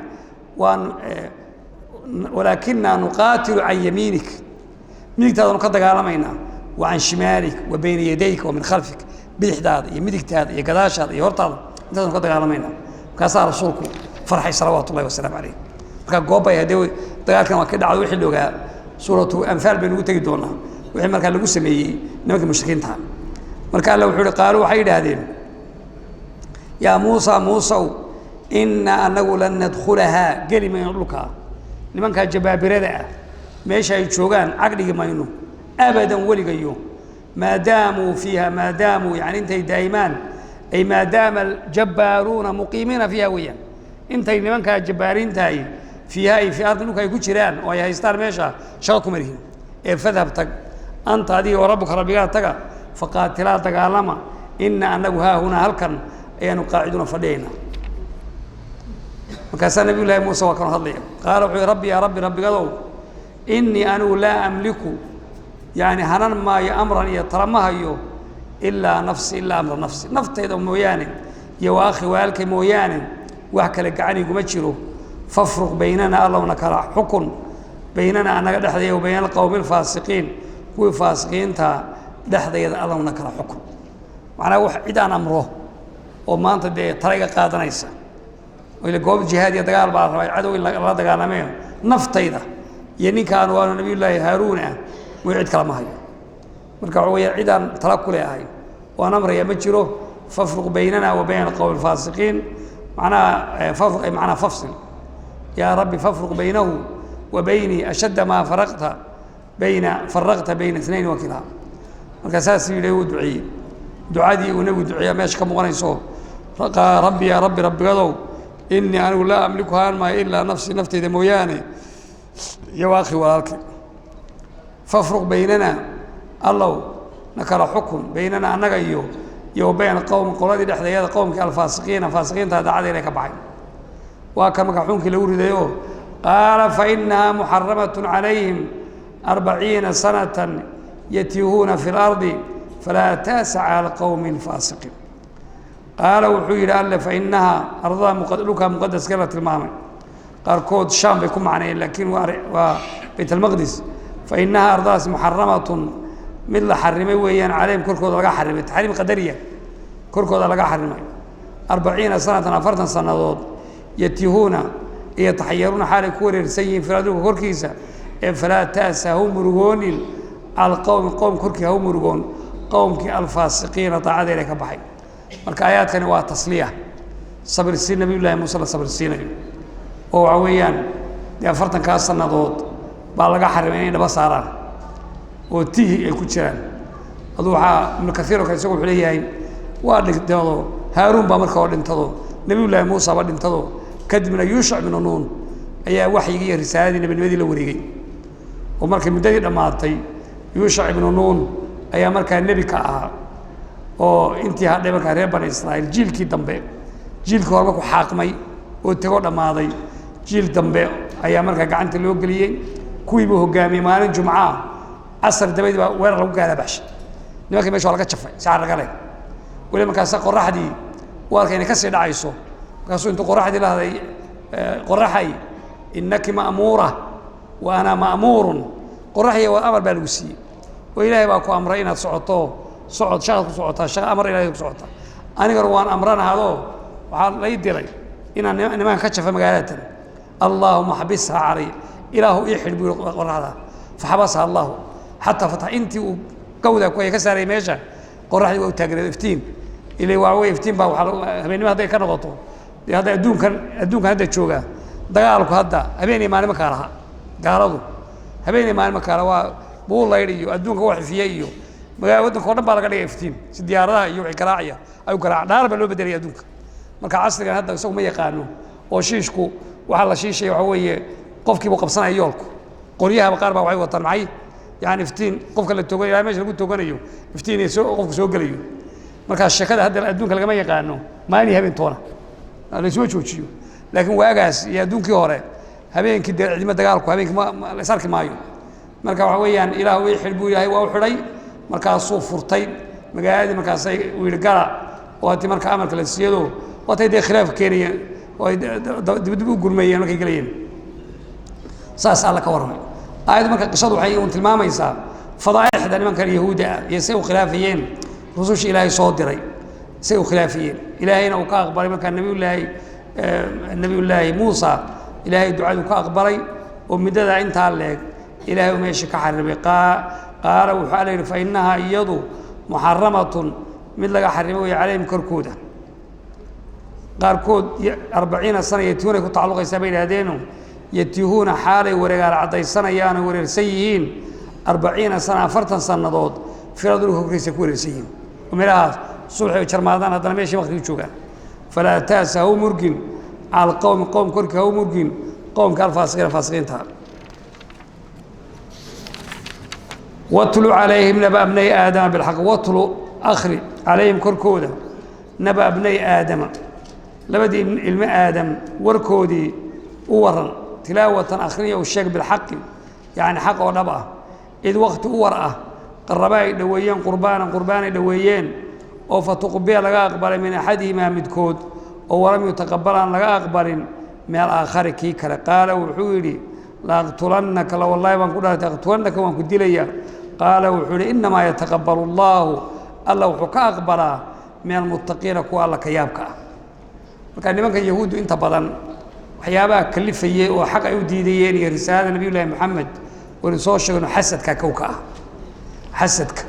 waan walaakinaa nuqaatilu can yamiinik, midigtaadanu ka dagaalamaynaa, wa can shimaalik wa bayna yadayka wa min khalfik, bidixdaada iyo midigtaada iyo gadaashaada iyo hortaada intaasanu ka dagaalamaynaa. Markaasaa rasuulku farxay salawaatu ullahi wasalaamu calayh. Marka goobbay haddee dagaalkan waa ka dhacdo wixii la ogaa, suuratu Anfaal baynu ugu tegi doonaa wixii markaa lagu sameeyey nimankii mushrikiinta. Marka Alla wuxuu ihi qaaluu, waxay yidhaahdeen yaa Muusa, Muusow, inna anagu lan nadkhulahaa, geli mayno dhulkaa nimankaa jabaabirada ah meesha ay joogaan, cagdhigi mayno abadan weligayo, maadaamuu fiiha, maadaamuu yani intay daa'imaan, ay maadaama aljabbaaruuna muqiimiina fiiha weeyaan, intay nimankaa jabbaariintahay fiiha ay fii ardi dhulka ay ku jiraan oo ay haystaan meesha shaqo kuma lihin. Ee fadhab tag anta adiga oo rabbuka rabbigaa taga, faqaatilaa dagaalama, ina anagu haahunaa halkan ayaanu qaaciduuna fadhiyaynaa. Markaasaa Nabiy Llaahi Muuse waa kanoo hadlaya, qaala wuxuu rabbi yaa rabbi, rabbigadow, inii anigu laa amliku yani hanan maayo amran iyo tala ma hayo ilaa nafsi, ilaa amra nafsi, naftayda mooyaane iyo wa akhi walaalkay mooyaane wax kale gacaniguma jiro. Fafruq baynana, Allowna kala xukun, baynana annaga dhexdaya, wa bayna alqowmi alfaasiqiin, kuwii faasiqiinta dhexdayda Allowna kala xukun. Macnaha wax cid aan amro oo maanta dee tala iga qaadanaysa ila goob jihaad iyo dagaal baa la rabaa, cadow in lala dagaalamayo, naftayda iyo ninkaan waanu Nabiyullaahi Haaruun ah way, cid kala ma hayo. Marka waxa weeyaan cid aan tala ku leeahay oo aan amraya ma jiro. Fafruq baynana wa bayna alqowmi alfaasiqiin, macnaha fafruq ay macnaha fafsil yaa rabbi, fafruq baynahu wa baynii ashadda maa faraqta bayna faraqta bayna inayn wa kilaa. Marka saas yidhi uu duceeyey, ducadii uu nebigu duceeya meesha ka muuqanayso. Rabbi yaa rabbi, rabbigadow, inii anigu laa amliku haan maayo ilaa nafsi, naftayda mooyaane, iyo wa akhi walaalkay. Fafruq baynana, Allow na kala xukun, baynana annaga iyo wa bayna qowm qoladii dhexdeeyada, qowmkii alfaasiqiina faasiqiinta daacada inay ka baxay. Waa kan marka xukunkii lagu ridayoo qaala fainahaa muxaramatun calayhim 40 sanatan yatiihuuna fi lardi falaa taasa cala alqowmi alfaasiqiin. Qaala wuxuu yidhi Alle fainahaa ardada dhulkaa muqadaska la tilmaamay, qaarkood Shaam bay ku macneeyeen, laakiin waa Bayt almaqdis. Fainahaa ardadaas muxaramatun mid la xarimay weeyaan, calayhim korkooda laga xarimay, taxriim qadariya korkooda laga xarimay, 40 sanatan 40 sannadood, yatiihuuna iyo taxayaruuna xaalay ku wareersan yihiin fil dhulka korkiisa. Ee falaa taasa ha u murugoonin cala alqowmi, qowm korkii ha u murugoon, qowmkii alfaasiqiina daacadeena ka baxay. Marka aayaadkani waa tasliya, sabirsiin Nabiyullaahi Muuse la sabirsiinayo, oo waxa weeyaan dee 40-kaa sannadood baa laga xarimay inay dhaba saaraan oo tihi ay ku jiraan. Aduu waxaa Ibnu Kaiir oo kale isagu wuxuu leeyahay waa dhintado Haaruun baa marka hore dhintado, Nabiyullaahi Muusa ba dhintado, kadibna Yuushac binu Nuun ayaa waxyigii iyo risaaladii nebinimadii la wareegay, oo markay muddadii dhammaatay Yuushac ibnu Nuun ayaa markaa nebi ka ahaa, oo intii hadhay markaa reer Bani Israa'iil jiilkii dambe, jiilkii hore markuu xaaqmay oo tegoo dhammaaday, jiil dambe ayaa markaa gacanta loo geliyey, kuwii buu hoggaamiyey. Maalin jumcaa casar dabadii baa weerar lagu gaaraa baxshay nimankii, mesha waa laga jafay sacar laga leh weli. Markaasa qoraxdii u arkay inay kasii dhacayso, markaasuu intuu qoraxdii la hadlay, qoraxay innaki ma'muura wa ana ma'muurun, qoraxya waa amar baa lagu siiyey oo Ilaahay baa ku amray inaad socoto, socod shaqad ku socotaa, shaqa amar Ilahay ku socotaa, anigana waan amranahadoo waxaa lay diray inaan nimanka ka jafa magaaladatan. Allaahuma xbisha calay, Ilaahu ii xidh buu yihi qoraxda. Faxabasaha Allahu xataa fatax, intii uu gawda ku ka saaray meesha qoraxdii waa u taagneed iftiin, ilaa waa wey iftiin baa waxaa habeennimo hadday ka noqoto dee hadda adduunkan hadda jooga dagaalku hadda habeen iyo maalin ma kaa laha, gaaladu habeen iyo maalin ma kaa laha, waa buulaydh iyo adduunka wax ifiye iyo magaala waddanka o dhan baa laga dhigay iftiin, si diyaaradaha iyo wixii garaacaya ay u garaac dhaar baa loo bedelaya adduunka. Marka casrigan hadda isagu ma yaqaano oo shiishku Waxaa la shiishaya waxa weeye qofkiibuu qabsanaya yoolku. Qoryahaba qaar baa waxay wataan maxay, yani iftiin, qofka la tooganayo ilaa meesha lagu tooganayo iftiin iyo soo qofku soo gelayo. Markaa sheekada hadda adduunka lagama yaqaano maalin iyo habeen toona laysuma joojiyo, laakiin waagaas iyo adduunkii hore habeenkii dee cidimo dagaalku habeenkii ma la is arki maayo. Marka waxa weeyaan, Ilaah wii xidh buu yahay, waa u xidhay. Markaasuu furtay magaaladii, markaasay uu yidhi gala, oo haddii marka amarka la siiyado waatay dee khilaaf keenayeen oo ay dibdib u gurmeeyeen markay gelayeen. Saas Alla ka warramay aayaddu. Marka qisadu waxay uun tilmaamaysaa fadaa'ixda nimankan Yahuudda ah iyo say u khilaafayeen rususha Ilaahay soo diray, say u khilaafayeen, Ilaahayna uu ka aqbalay. Markaa Nabiyullaahi Muusa Ilaahay ducadu ka aqbalay oo muddadaa intaa leeg Ilaahay uu meesha ka xarimay. Qaala wuxuu Alla yidhi, fa innahaa iyadu muxaramatun, mid laga xarimay way, calayhim korkooda. Qaarkood 40 sana yatihuunay ku tacalluqaysaa bay yidhahdeeno, yatihuuna xaalay wareegaal caddaysanayaan oo wareersan yihiin 40 sana, 40 sannadood fila dhulka korkiisa ku wareersan yihiin, oo meelahaas subaxii ay jarmaadaan, haddana meeshii waqtigii joogaan. Falaa ta'sa, ha u murgin, cala alqowmi, qowm korkii ha u murgin, qowmka alfaasiqiina, faasiqiinta. Watlu calayhim naba bnay aadama bilxaq. Watlu, akhri, calayhim, korkooda, naba bnay aadama, labadii ilmo Aadam warkoodii u waran, tilaawatan, akhriya u sheeg, bilxaqi, yacni xaq oo dhab ah. Id waqti u war ah qaraba ay dhoweeyeen qurbaanan, qurbaan ay dhoweeyeen, oo fatuqbila, laga aqbalay, min axadihimaa, midkood, oo walam yutaqabal, aan laga aqbalin, min alaakhari, kii kale. Qaala wuxuu yidhi, laaqtulannaka, la wallaahi baan ku dhaartay, aqtulannaka, waan ku dilayaa. Qaala wuxuu yidhi, innamaa yataqabbalu Allaahu, Alla wuxuu ka aqbalaa, min almuttaqiina, kuwa Alla ka yaabka ah. Marka nimanka Yahuuddu inta badan waxyaabaha kalifayey oo xaq ay u diidayeen iyo risaalada Nabiyullaahi Maxamed waynu soo sheegno, xasadka kowka ah, xasadka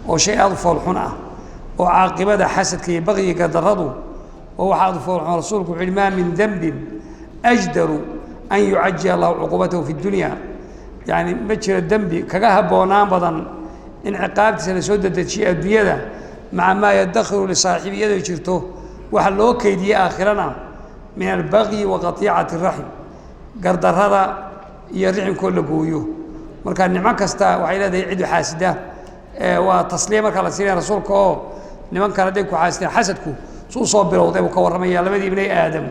oo shay aada u foolxun ah, oo caaqibada xasadka iyo baqyiga daradu oo waxa aada u foolxun. Rasuulku wuxuu yihi, maa min dembin ajdaru an yucajila Allahu cuquubatahu fi dunya, yacni ma jiro dembi kaga habboonaan badan in ciqaabtiisa la soo dedejiyo adduunyada, maca maa yadakhiru lisaaxibi, iyadoo jirto waxa loo keydiyey aakhirana, min albagyi wa qatiicati raxim, gardarrada iyo riximkoo la gooyo. Marka nicmo kasta waxay leedahay cidu xaasida. Waa tasliya markaa la siinaya rasuulka oo nimankan hadday ku xaasideen, xasadku suu soo bilowday buu ka warramaya. Labadii ibnay Aadam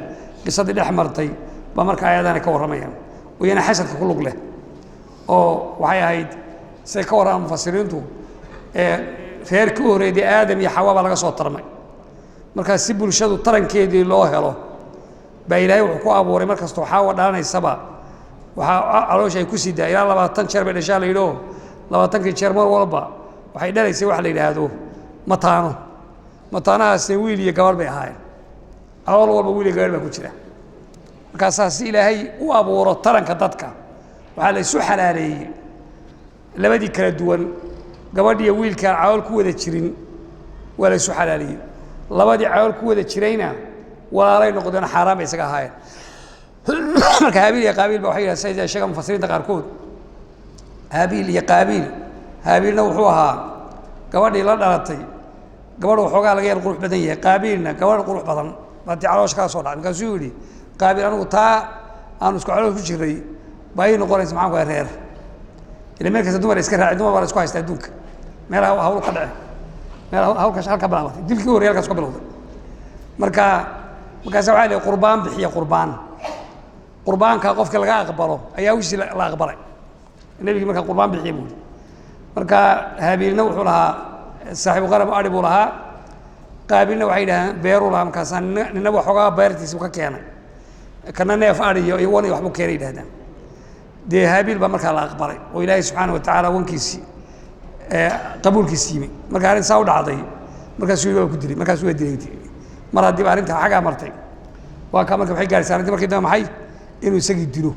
qisadii dhex martay baa marka aayadana ka warramayaan, oo iyana xasadka ku lug leh, oo waxay ahayd siday ka warramaan mufasiriintu, reerkii u horreeyay Aadam iyo Xawa baa laga soo tarmay. Markaa si bulshadu tarankeedii loo helo baa Ilaahay wuxuu ku abuuray mar kastoo Xaawa dhalanaysaba waxaa caloosha ay ku sidaa ilaa 20 jeer bay dhashaa la yidhoo, 20kii jeer mar walba waxay dhalaysay waxa la yidhaahdo mataano. Mataanahaasna wiil iyo gabadh bay ahaayeen, calool walba wiil iyo gabadh baa ku jira. Markaasaa si Ilaahay u abuuro taranka dadka waxaa la isu xalaaleeyey labadii kala duwan, gabadh iyo wiilkaan calool ku wada jirin waa la isu xalaaleeyey. Labadii calool ku wada jirayna walaalay noqdeen, xaaraan bay isaga ahaayeen. Marka Haabiil iyo Qaabiil ba waxay yidhahdeen, sida sheegaan mufasiriinta qaarkood, Haabiil iyo Qaabiil, Haabiilna wuxuu ahaa gabadhii la dhalatay gabadh waxoogaa laga yar qurux badan yahay, Qaabiilna gabadh qurux badan baa tii caloosha kala soo dhacay. Markaasuu yidhi Qaabiil, anigu taa aanu isku caloos ku jiray baa ii noqonaysa, maxaan ku reer ila meel kasta dumar iska raacay, dumar baa la isku haysta adduunka, meel hawl ka dhace, meel hawlka halka bilaabatay, dilkii horrey halkaas ka bilowday. Marka markaasa waxaa la qurbaan bixiya, qurbaan, qurbaanka qofka laga aqbalo ayaa wishii la aqbalay. Nebigii markaa qurbaan bixiya buu yihi. Marka Haabiilna wuxuu lahaa saaxiibu qarab, ari buu lahaa. Qaabiilna waxay yidhahdeen beeruu lahaa. Markaasaa nina waxoogaa beertiisi ka keenay, kana neef ariyo iyo wan iyo waxbuu keenay yidhahdaan. Dee Haabiil baa markaa la aqbalay oo Ilaahay subxaana wa tacaala wankiisii qabuulkiisi yimi. Marka arrin saa u dhacday, markaasuu yidhi waa ku dilay, markaasuu waa dilay. Mar haddiiba arrinta xaggaa martay, waa ka marka waxay gaarhaysa arrintii markii dambe maxay, inuu isagii dilo,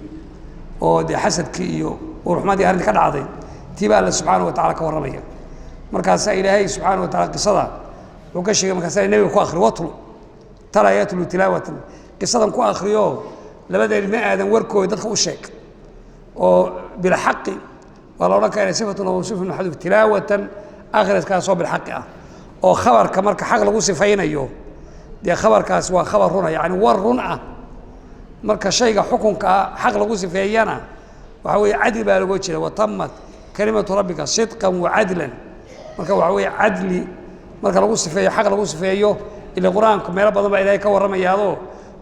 oo dee xasadkii iyo uurxumadii arrinta ka dhacday tii baa Alla subxaana wa tacala ka warramaya. Markaasaa Ilaahay subxaana wa tacala qisada wuxuu ka sheegay, markaasaa nebiga ku akhri, watlu, tala yatlu tilaawatan, qisadan ku akhriyo labada ilmo Aadan warkooda dadka u sheeg, oo bilxaqi waa la odhan karaa sifatun mawsuufun maxduuf, tilaawatan, akhriskaasoo bilxaqi ah, oo khabarka marka xaq lagu sifaynayo, dee khabarkaas waa khabar runa, yacni war run ah. Marka shayga xukunka ah xaq lagu sifeeyana waxa weeye cadli baa looga jeeda. Watamat kalimatu rabbika sidqan wa cadlan. Marka waxa weeye cadli marka lagu sifeeyo, xaq lagu sifeeyo, ila qur-aanku meelo badan baa Ilaahay ka warramayaadoo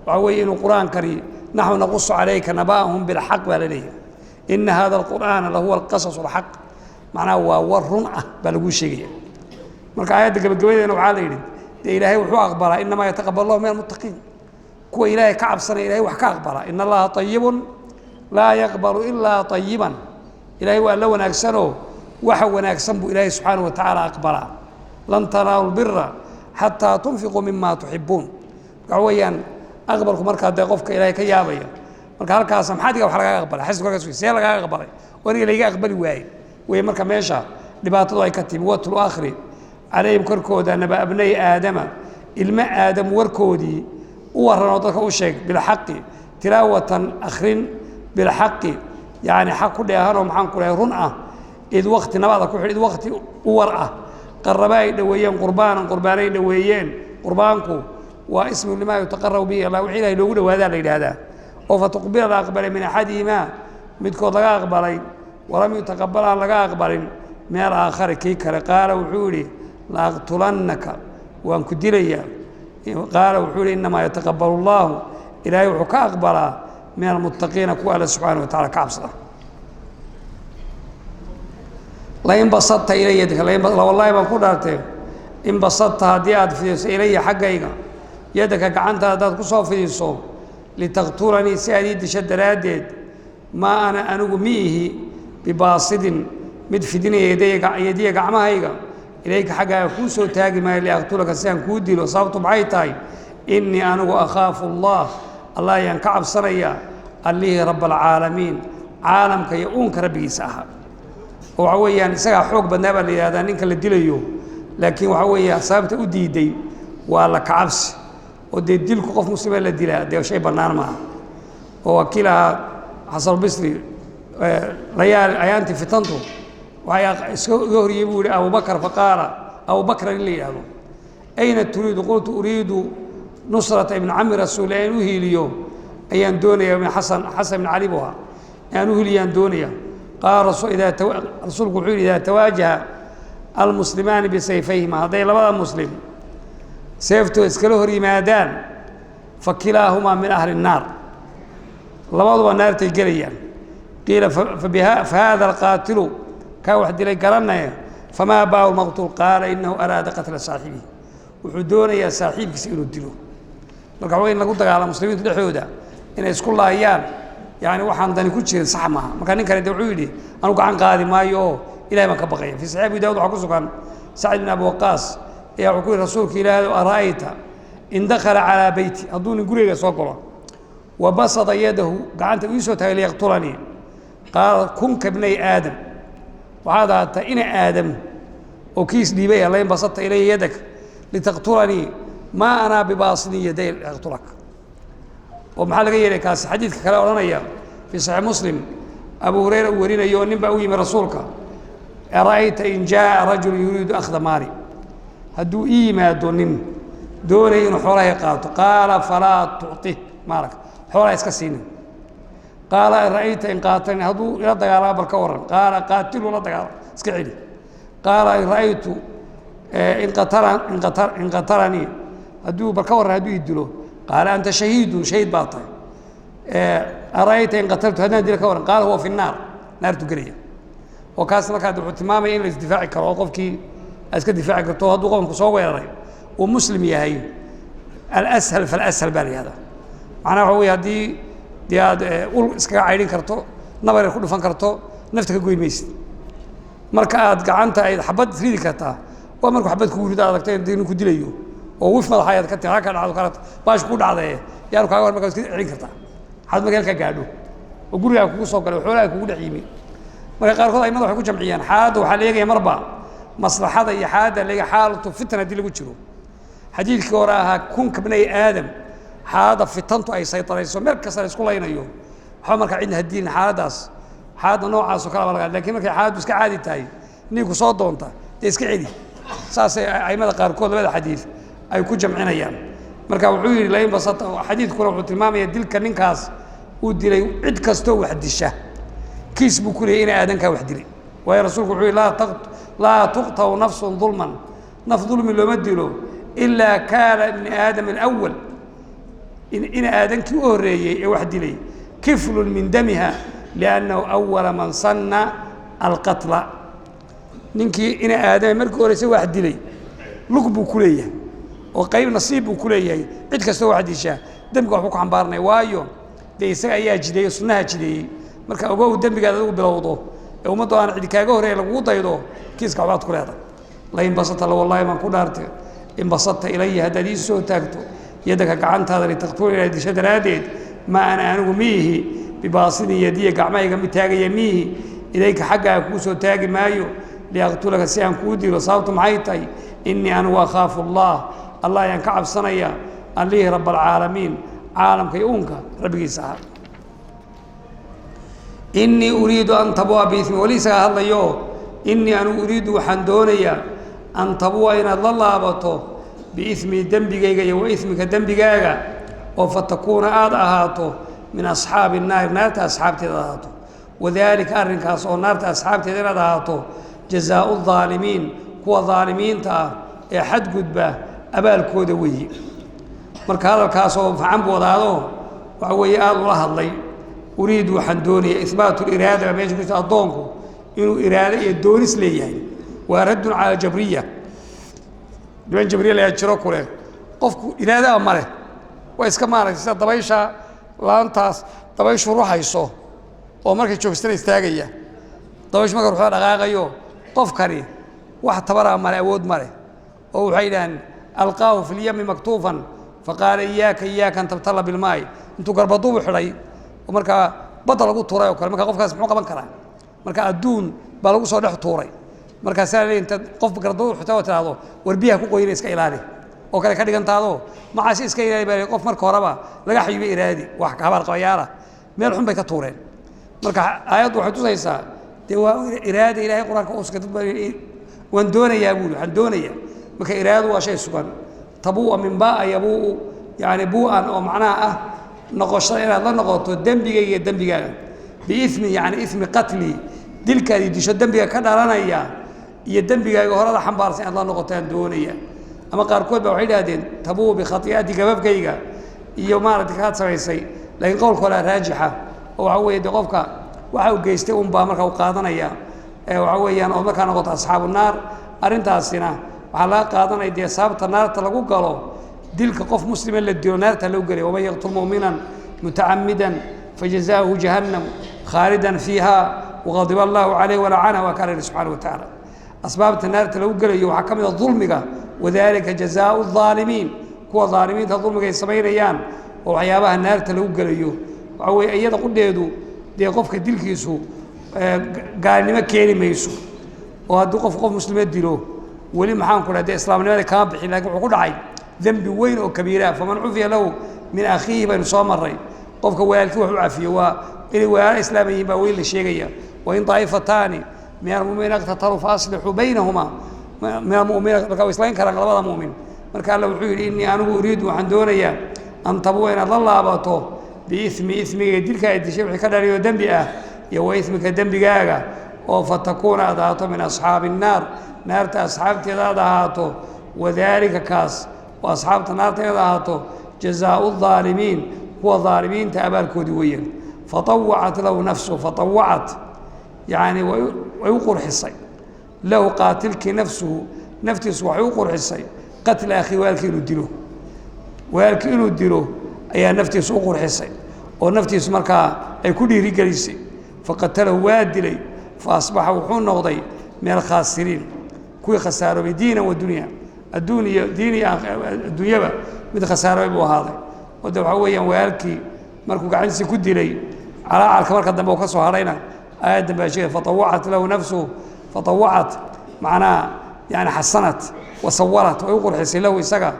waxa weeye inuu qur-aankani naxnu naqusu calayka naba'ahum bilxaq baa la leeyahay. Ina hada alqur'aana lahuwa alqasasu alxaq, macnaha waa war run ah baa laguu sheegaya. Marka aayadda gabagabadeena waxaa la yidhi dee Ilaahay wuxuu aqbalaa, inamaa yataqabal allahu min almuttaqiin, kuwa Ilaahay ka cabsanaya Ilahay wax ka aqbala. Ina Allaha ayibun laa yaqbalu ilaa ayiban. Ilaahay waa la wanaagsanoo waxa wanaagsan buu Ilaahay subxaanahu wa tacaala aqbalaa. Lan tanaalu lbira xataa tunfiquu mima tuxibuun. Marka waxa weeyaan aqbalku markaa dee qofka Ilaahay ka yaabaya. Marka halkaas maxaa diga wax lagaaga aqbalay, xasku halkaas see lagaaga aqbalay oo aniga layga aqbali waayey wey. Marka meesha dhibaatadu ay ka timi, watlu akhri calayhim korkooda naba abnay aadama, ilmo aadam warkoodii u warranoo dadka u sheeg, bilxaqi tilaawatan akhrin, bilxaqi yacni xaq ku dheehanoo maxaan ku dhahay run ah. Id wakti nabada ku xidh, id wakti u war ah qaraba ay dhoweeyeen qurbaanan, qurbaanay dhoweeyeen. Qurbaanku waa ismu limaa yutaqarabu bihi Allah, wixii Ilahay loogu dhowaadaa la yidhaahdaa. Oo fatuqbila la aqbalay min axadihimaa midkood laga aqbalay, walam yutaqabal aan laga aqbalin min alaakhari kii kale. Qaala wuxuu yidhi la aqtulannaka, waan ku dilayaa. Qaala wuxuu yihi innamaa yataqabalu allaahu, Ilaahay wuxuu ka aqbalaa min almuttaqiina, kuwa Alle subxaana wa tacala ka cabsada. Lain basadta ilaya, wallaahi baan ku dhaartee, in basadta haddii aad fidiso ilaya xaggayga yadaka gacanta haddaad ku soo fidiso litaqtulanii si aad ii disho daraaddeed, maa ana anigu mi ihi bibaasidin mid fidinaya yadiya gacmahayga ilayka xaggaaga kuu soo taagi maayo liaqtulaka si aan kuu dilo. Sababtu maxay tahay? Innii anigu akhaafu allah, Allah ayaan ka cabsanayaa, allihii raba alcaalamiin, caalamka iyo uunka rabbigiisa ahaa. Oo waxa weeyaan isagaa xoog badnaa baa la yidhahdaa ninka la dilayo, laakiin waxa weeye sababta u diiday waa la kacabsi. Oo dee dilku qof muslima la dilaa dee shay bannaan maaha. Oo wakiil ahaa Xasanulbisri layaal ayaantii fitantu waxay iska iga horiyey buu yihi Abubakar, faqaala Abubakran in la yidhaahdo ayna turiidu? Qultu uriidu nusrata ibni cami rasuuli, in u hiiliyo ayaan doonaya. Ibn Xasan, Xasan ibn Cali buu ahaa, inaan u hiiliyaan doonaya. Qaala rasuulku wuxuu yidhi idaa tawaajaha almuslimaani bisayfayhima, hadday labada muslim seeftooda iskala hor yimaadaan, fa kilaahumaa min ahli الnaar, labaduba naartay gelayaan. Qiila fahaada alqaatilu, kaa wax dilay garanaye, famaa baalu maqtuul? Qaala inahu araada qatla saaxibihi, wuxuu doonayaa saaxiibkiisa inuu dilo. Marka waa in lagu dagaalamo muslimiintu dhexdooda inay isku laayaan, yani waxaan dani ku jirin sax maaha. Marka nin kale de wuxuu yidhi anu gacan qaadi maayo oo Ilahay baan ka baqaya. Fii saxiix Abi Daawud waxaa ku sugan Sacd bin Abi Waqaas ayaa wuxuu ku yihi rasuulka Ilaahay, ara'ayta in dakhala calaa beyti, hadduu nin gurigayga soo galo, wa basada yadahu, gacanta ii soo taagay liyaqtulanii? Qaala kunka bnay aadam, waxaad ahaataa ina aadam oo kiis dhiibay, lain basadta ilaya yadak litaqtulanii maa anaa bibaasidin yaday liaqtulak. Oo maxaa laga yeelay kaasi? Xadiidka kale odhanaya fii saxiix Muslim Abu Hurayra uu warinayo, oo nin baa u yimi rasuulka, ara'ayta in jaaa rajulu yuriidu akhda maali, hadduu ii yimaado nin doonaya inuu xoolahay qaato? Qaala falaa tucطih maalak, xoolaha iska siinin. Qaala ra'ayta in qaatalani, hadduu ila dagaalama bal ka warran? Qaala qaatilu, la dagaala, iska celi. Qaala in ra'aytu in qatala in qatalanii, hadduu bal ka warran hadduu ii dilo? Qaala anta shahiidun, shahiid baa tahay. Ara'ayta in qataltu, haddaan dilo ka warran? Qaala huwa fi nnaar, naartu gelaya. Oo kaas markaa wuxuu tilmaamaya in la isdifaaci karo oo qofkii aad iska difaaci karto hadduu qofku soo weeraray uu muslim yahay. Alashal falashal baa la yihahdaa, macnaha waxa wey haddii dee aad ul iskaga caydhin karto, nabar ku dhufan karto, nafta ka goyn maysid. Marka aad gacanta ay xabad ridi kartaa waa markuu xabad kugu rido aad aragto in ninku dilayo oo wif madaxa ayaad ka timi ka dhacdo kala baash ku dhacdaye yaanu kaaga hor, markaa iska celin kartaa xad marka halkaa gaadho oo gurigaa kugu soo galay oo xoolaha kugu dhex yimi. Marka qaarkood aimada waxay ku jamciyaan xaaladda, waxaa la eegaya marba maslaxada iyo xaaladda la eegaya. Xaalatu fitan haddii lagu jiro, xadiidkii hore ahaa kunka bnay aadam, xaaladda fitantu ay saytarayso, meel kasta la isku laynayo, waxba markaa cidna hadiilin xaaladdaas, xaaladda noocaas oo kale baa laga. Lakin markay xaaladdu iska caadi tahay, ninku soo doonta dee iska celi. Saasay aimada qaarkood labada xadiid ay ku jamcinayaan. Marka wuxuu yidhi lain basata, xadiidkuna wuxuu tilmaamaya dilka ninkaas uu dilay cid kastoo wax disha kiis buu ku leeyay ina aadankaa wax dilay. Waayo rasuulku wuxuu yihi laa tuqtau nafsun dulman, naf dulmi looma dilo, ilaa kaana ibni aadam alawal, ina aadankii u horreeyey ee wax dilay kiflun min damiha liannahu awala man sanna alqatla. Ninkii ina aadame markii horeyse wax dilay lug buu ku leeyahay oo qayb nasiib buu ku leeyahay. Cid kastoo wax dishaa dembiga waxbuu ku xambaaranaya, waayo dee isaga ayaa jideeyey, sunnaha jideeyey. Marka ogow, dembigaad adigu bilowdo ee ummaddu aan cidi kaaga horreeya lagugu daydo, kiiska waxbaad ku leedahay. Lain basata, la wallahi baan ku dhaartay, in basata ilaya, haddaad ii soo taagto yadaka gacantaada litaqtula inaad disho daraaddeed, ma ana anigu miihi bibaasidin yadiya, gacmahayga mid taagaya miihi, ilayka xaggaaga kuu soo taagi maayo, liaqtulaka si aan kuu dilo. Sababtu maxay tahay? Innii anigu akhaafu allah, allah ayaan ka cabsanaya, allihii rab alcaalamiin, caalamka iyo uunka rabbigiisa ahaa. Innii uriidu an tabua biismi, weli isagaa hadlayo. Innii anigu uriidu waxaan doonayaa an tabua inaad la laabato biismi dembigayga iyo wa ismika dembigaaga, oo fatakuuna aada ahaato min asxaabi naari, naarta asxaabteeda aad ahaato. Wadaalika arrinkaas oo naarta asxaabteeda inaad ahaato jazaau aalimiin, kuwa daalimiinta ah ee xadgudba abaalkooda weeyi. Marka hadalkaasoo facan buu wadaado, waxa weeye aada ula hadlay. Uriidu waxaan doonaya, ihbaatu iraada baa meesha ku jirta, addoonku inuu iraado iyo doonis leeyahay. Waa raddun cala jabriya, niman jabriya layaa jiro ku leh qofku iraadaa ma leh, waa iska maaragtay sida dabaysha laantaas dabayshu ruxayso oo markay joogsana istaagaya, dabayshu marka ruxda dhaqaaqayo, qofkani wax tabaraa male, awood ma leh. Oo waxay yidhahaan alqaahu fi lyami maktuufan faqaala iyaaka iyaaka an tabtalla bilmaai, intuu garbaduubu xidhay oo markaa badda lagu tuuray oo kale. Marka qofkaas muxuu qaban karaa? Marka adduun baa lagu soo dhex tuuray. Markaasaa leeyahay intaad qof garbaduub xirtay oo tidhaahdo war biyaha ku qoyina iska ilaali oo kale ka dhigantaado macaasi iska ilaali baa qof marka horeba laga xayubay iraadi, wax habaar qabayaala meel xun bay ka tuureen. Marka aayaddu waxay tusaysaa dee waa iraada Ilahay qur-aanka uu sugay. Dad baa waan doonayaa buuli, waxaan doonayaa. Marka iraadadu waa shay sugan. Tabu'a min ba'a yabu'u, yani bu'an oo macnaha ah noqoshada inaad la noqoto dembigayga iyo dembigaaga, biismi yani ismi qatli, dilkaadii disho dembiga ka dhalanaya iyo dembigaaga horada xambaarsan inaad la noqotaan doonaya. Ama qaarkood baa waxay idhahdeen tabuu bikhati'ati, gababkayga iyo maaragtay kaad samaysay. Laakiin qowlka horaa raajixa, oo waxa weeye dee qofka waxa uu geystay unbaa marka uu qaadanaya, waxa weeyaan oo markaa noqoto asxaabu naar. Arrintaasina waxaa laga qaadanaya dee sababta naarta lagu galo dilka qof muslima la dilo, naarta lagu gelay. Waman yaqtul mu'minan mutacamidan fajazaؤuhu jahannam khaalidan fiiha waqadiba allahu caleyh walacana, waa kaa la yihi subxaana wa tacaala. Asbaabta naarta lagu gelayo waxaa ka mid a dulmiga, wadalika jazaau الظaalimiin, kuwa dhaalimiinta dulmiga ay samaynayaan oo waxyaabaha naarta lagu gelayo. Waxaa weeye iyada qudheedu dee qofka dilkiisu gaalnimo keeni mayso, oo haddii qof qof muslime dilo weli maxaan ku dhahay dee islaamnimada kama bixin, lakin wuxuu ku dhacay dembi weyn oo kabiira. Faman cufiya lahu min akhiihi baynu soo maray, qofka walaalkii wax u cafiyo waa inay walaalo islaama yihiin baa weyn la sheegaya. Wain daa'ifataani min almu'miniina iqtataluu faaslixuu baynahuma, min almu'miniina marka way islayn karaan labada mu'min. Marka alla wuxuu yidhi innii anigu uriidu waxaan doonayaa an tabuwa inaad la laabato biismi, ismiga dilka ay dishay wixii ka dhaliyo dembi ah iyo wa ismika dembigaaga, oo fatakuuna aad ahaato min asxaabi innaar, naarta asxaabteeda aad ahaato. Wadaalika kaas oo asxaabta naarta inaad ahaato jazaau الظaalimiin, kuwa dhaalimiinta abaalkoodii weeyaan. Fatawacat lahu nafsu, fatawacat yani way u qurxisay lahu qaatilkii nafsuhu, naftiisu waxay u qurxisay qatla akhi, walaalkii inuu dilo, walaalkii inuu dilo ayaa naftiisu u qurxisay oo naftiisu markaa ay ku dhiirigelisay. Faqatalahu waa dilay, fa asbaxa wuxuu noqday min alkhaasiriin, kuwii khasaaroobay diinan wa dunya, adduun iyo diin iyo adduunyaba mid khasaaroobay buu ahaaday. Oo de waxaa weeyaan walaalkii markuu gacantiisa ku dilay calaacalka marka dambe uu ka soo hadhayna aayaddan baa sheegay fatawacat lahu nafsuhu. Fatawacat macnaha yani xasanat wasawarat, way u qurxisay lahu isaga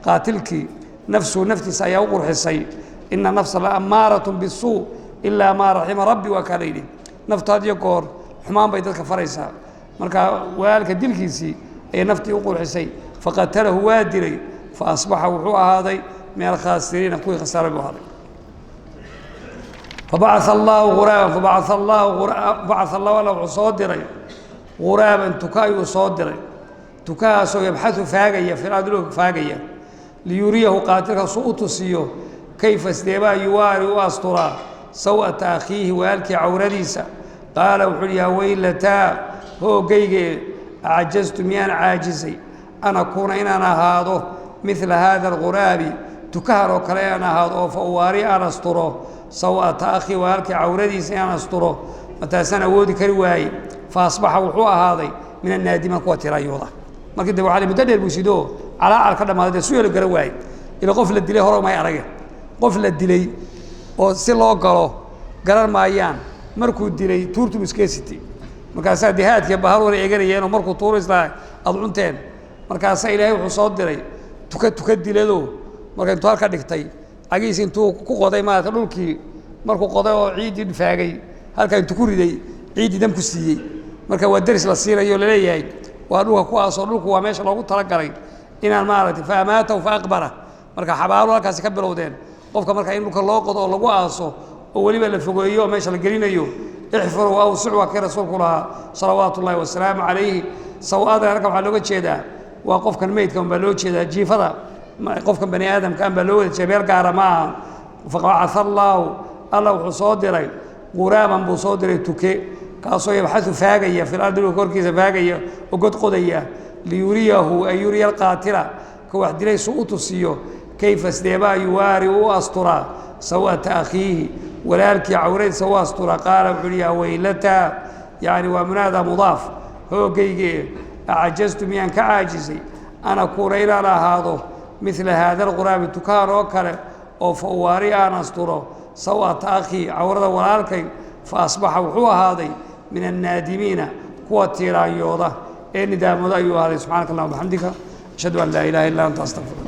qaatilkii, nafsuhu naftiisa ayaa u qurxisay. Ina nafsa la ammaaratun bisuu ilaa maa raxima rabbi, waa kaa la yidhi. Naftu had iyo goor xumaan bay dadka faraysaa. Marka walaalka dilkiisii ayay naftii u qurxisay. Faqatalahu waa dilay, fa asbaxa wuxuu ahaaday Min alkhaasiriina, kuwii khasaaray buu ahaaday. Fabacaa allaahu ghuraaban, fabacaa allaahu, bacaa allahu, alla wuxuu soo diray ghuraaban, tuka ayuu soo diray, tukahaasoo yabxasu faagaya fil ardi, dhulka faagaya, liyuriyahu qaatilka suu u tusiyo kayfa, sideebaa yuwaari, u asturaa saw'ata akhiihi, walaalkii cawradiisa. Qaala wuxuu uhi: yaa weylataa, hoogayge, acajaztu, miyaan caajisay, an akuuna, inaan ahaado, midla haada alghuraabi, tukahan oo kale inaan ahaado, oo fa uwaari, aan asturo, saw'ata akhii, walaalkii cawradiisa inaan asturo, mataasaan awoodi kari waaye. Fa asbaxa, wuxuu ahaaday, min annaadiman, kuwa tirayooda. Markii dambe waxaa muddo dheer buu sidoo calaacal ka dhamaaday, dee su yeelo garan waaye. Ila qof la dilay hore may arage, qof la dilay oo si loo galo garan maayaan. Markuu dilay tuurtu buu iskaga sitay, markaasaa dihaadkiiyo bahaluuna eeganayeenoo markuu tuuru islaa aada cunteen. Markaasaa Ilaahay wuxuu soo diray tuka, tuka dilado. Marka intuu halka dhigtay cagihiisi, intuu ku qoday maarata dhulkii, markuu qoday oo ciiddii faagay, halkaa intuu ku riday ciiddii dam ku siiyey. Marka waa deris la siinayo, laleeyahay waa dhulka kuwaasoo dhulku waa meesha loogu talagalay inaan maaragtay. Fa amaatahu fa aqbara. Marka xabaalu halkaasi ka bilowdeen, qofka marka in dhulka loo qodo oo lagu aaso oo weliba la fogeeyo oo meesha la gelinayo. Ixfiruu awsic, waa kii Rasuulku lahaa salawaatu ullahi wasalaamu calayhi. Saw-adan halkan waxaa looga jeedaa waa qofkan meydka un baa loo jeedaa, jiifada qofkan bani aadamka an baa loo wada jeeda, meel gaara ma aha. Fabacaa allaahu, alla wuxuu soo diray ghuraaban buu soo diray, tuke kaasoo yabxasu faagaya fil ardi, dhulka korkiisa faagaya oo god qodaya, liyuriyahu, ay yuriya alqaatila, ka wax dilay su u tusiyo kayfa, sideebaa yuwaari, u asturaa, saw'ata akhiihi, walaalkii cawradiisa u asturaa. Qaala wuxuu uhi: yaa weylataa, yacni waa munaada mudaaf, hoogayge, acajaztu, miyaan ka caajisay, an akuuna, inaan ahaado, midla haada alghuraabi, tukaan oo kale, oo fa uwaari, aan asturo, saw'ata akhii, cawrada walaalkay. Fa asbaxa, wuxuu ahaaday, min annaadimiina, kuwa tiiraanyooda ee nidaamooda ayuu ahaaday. Subxaanaka allahuma bixamdika, ashhadu an laa ilaha illa anta, astaqfiruk.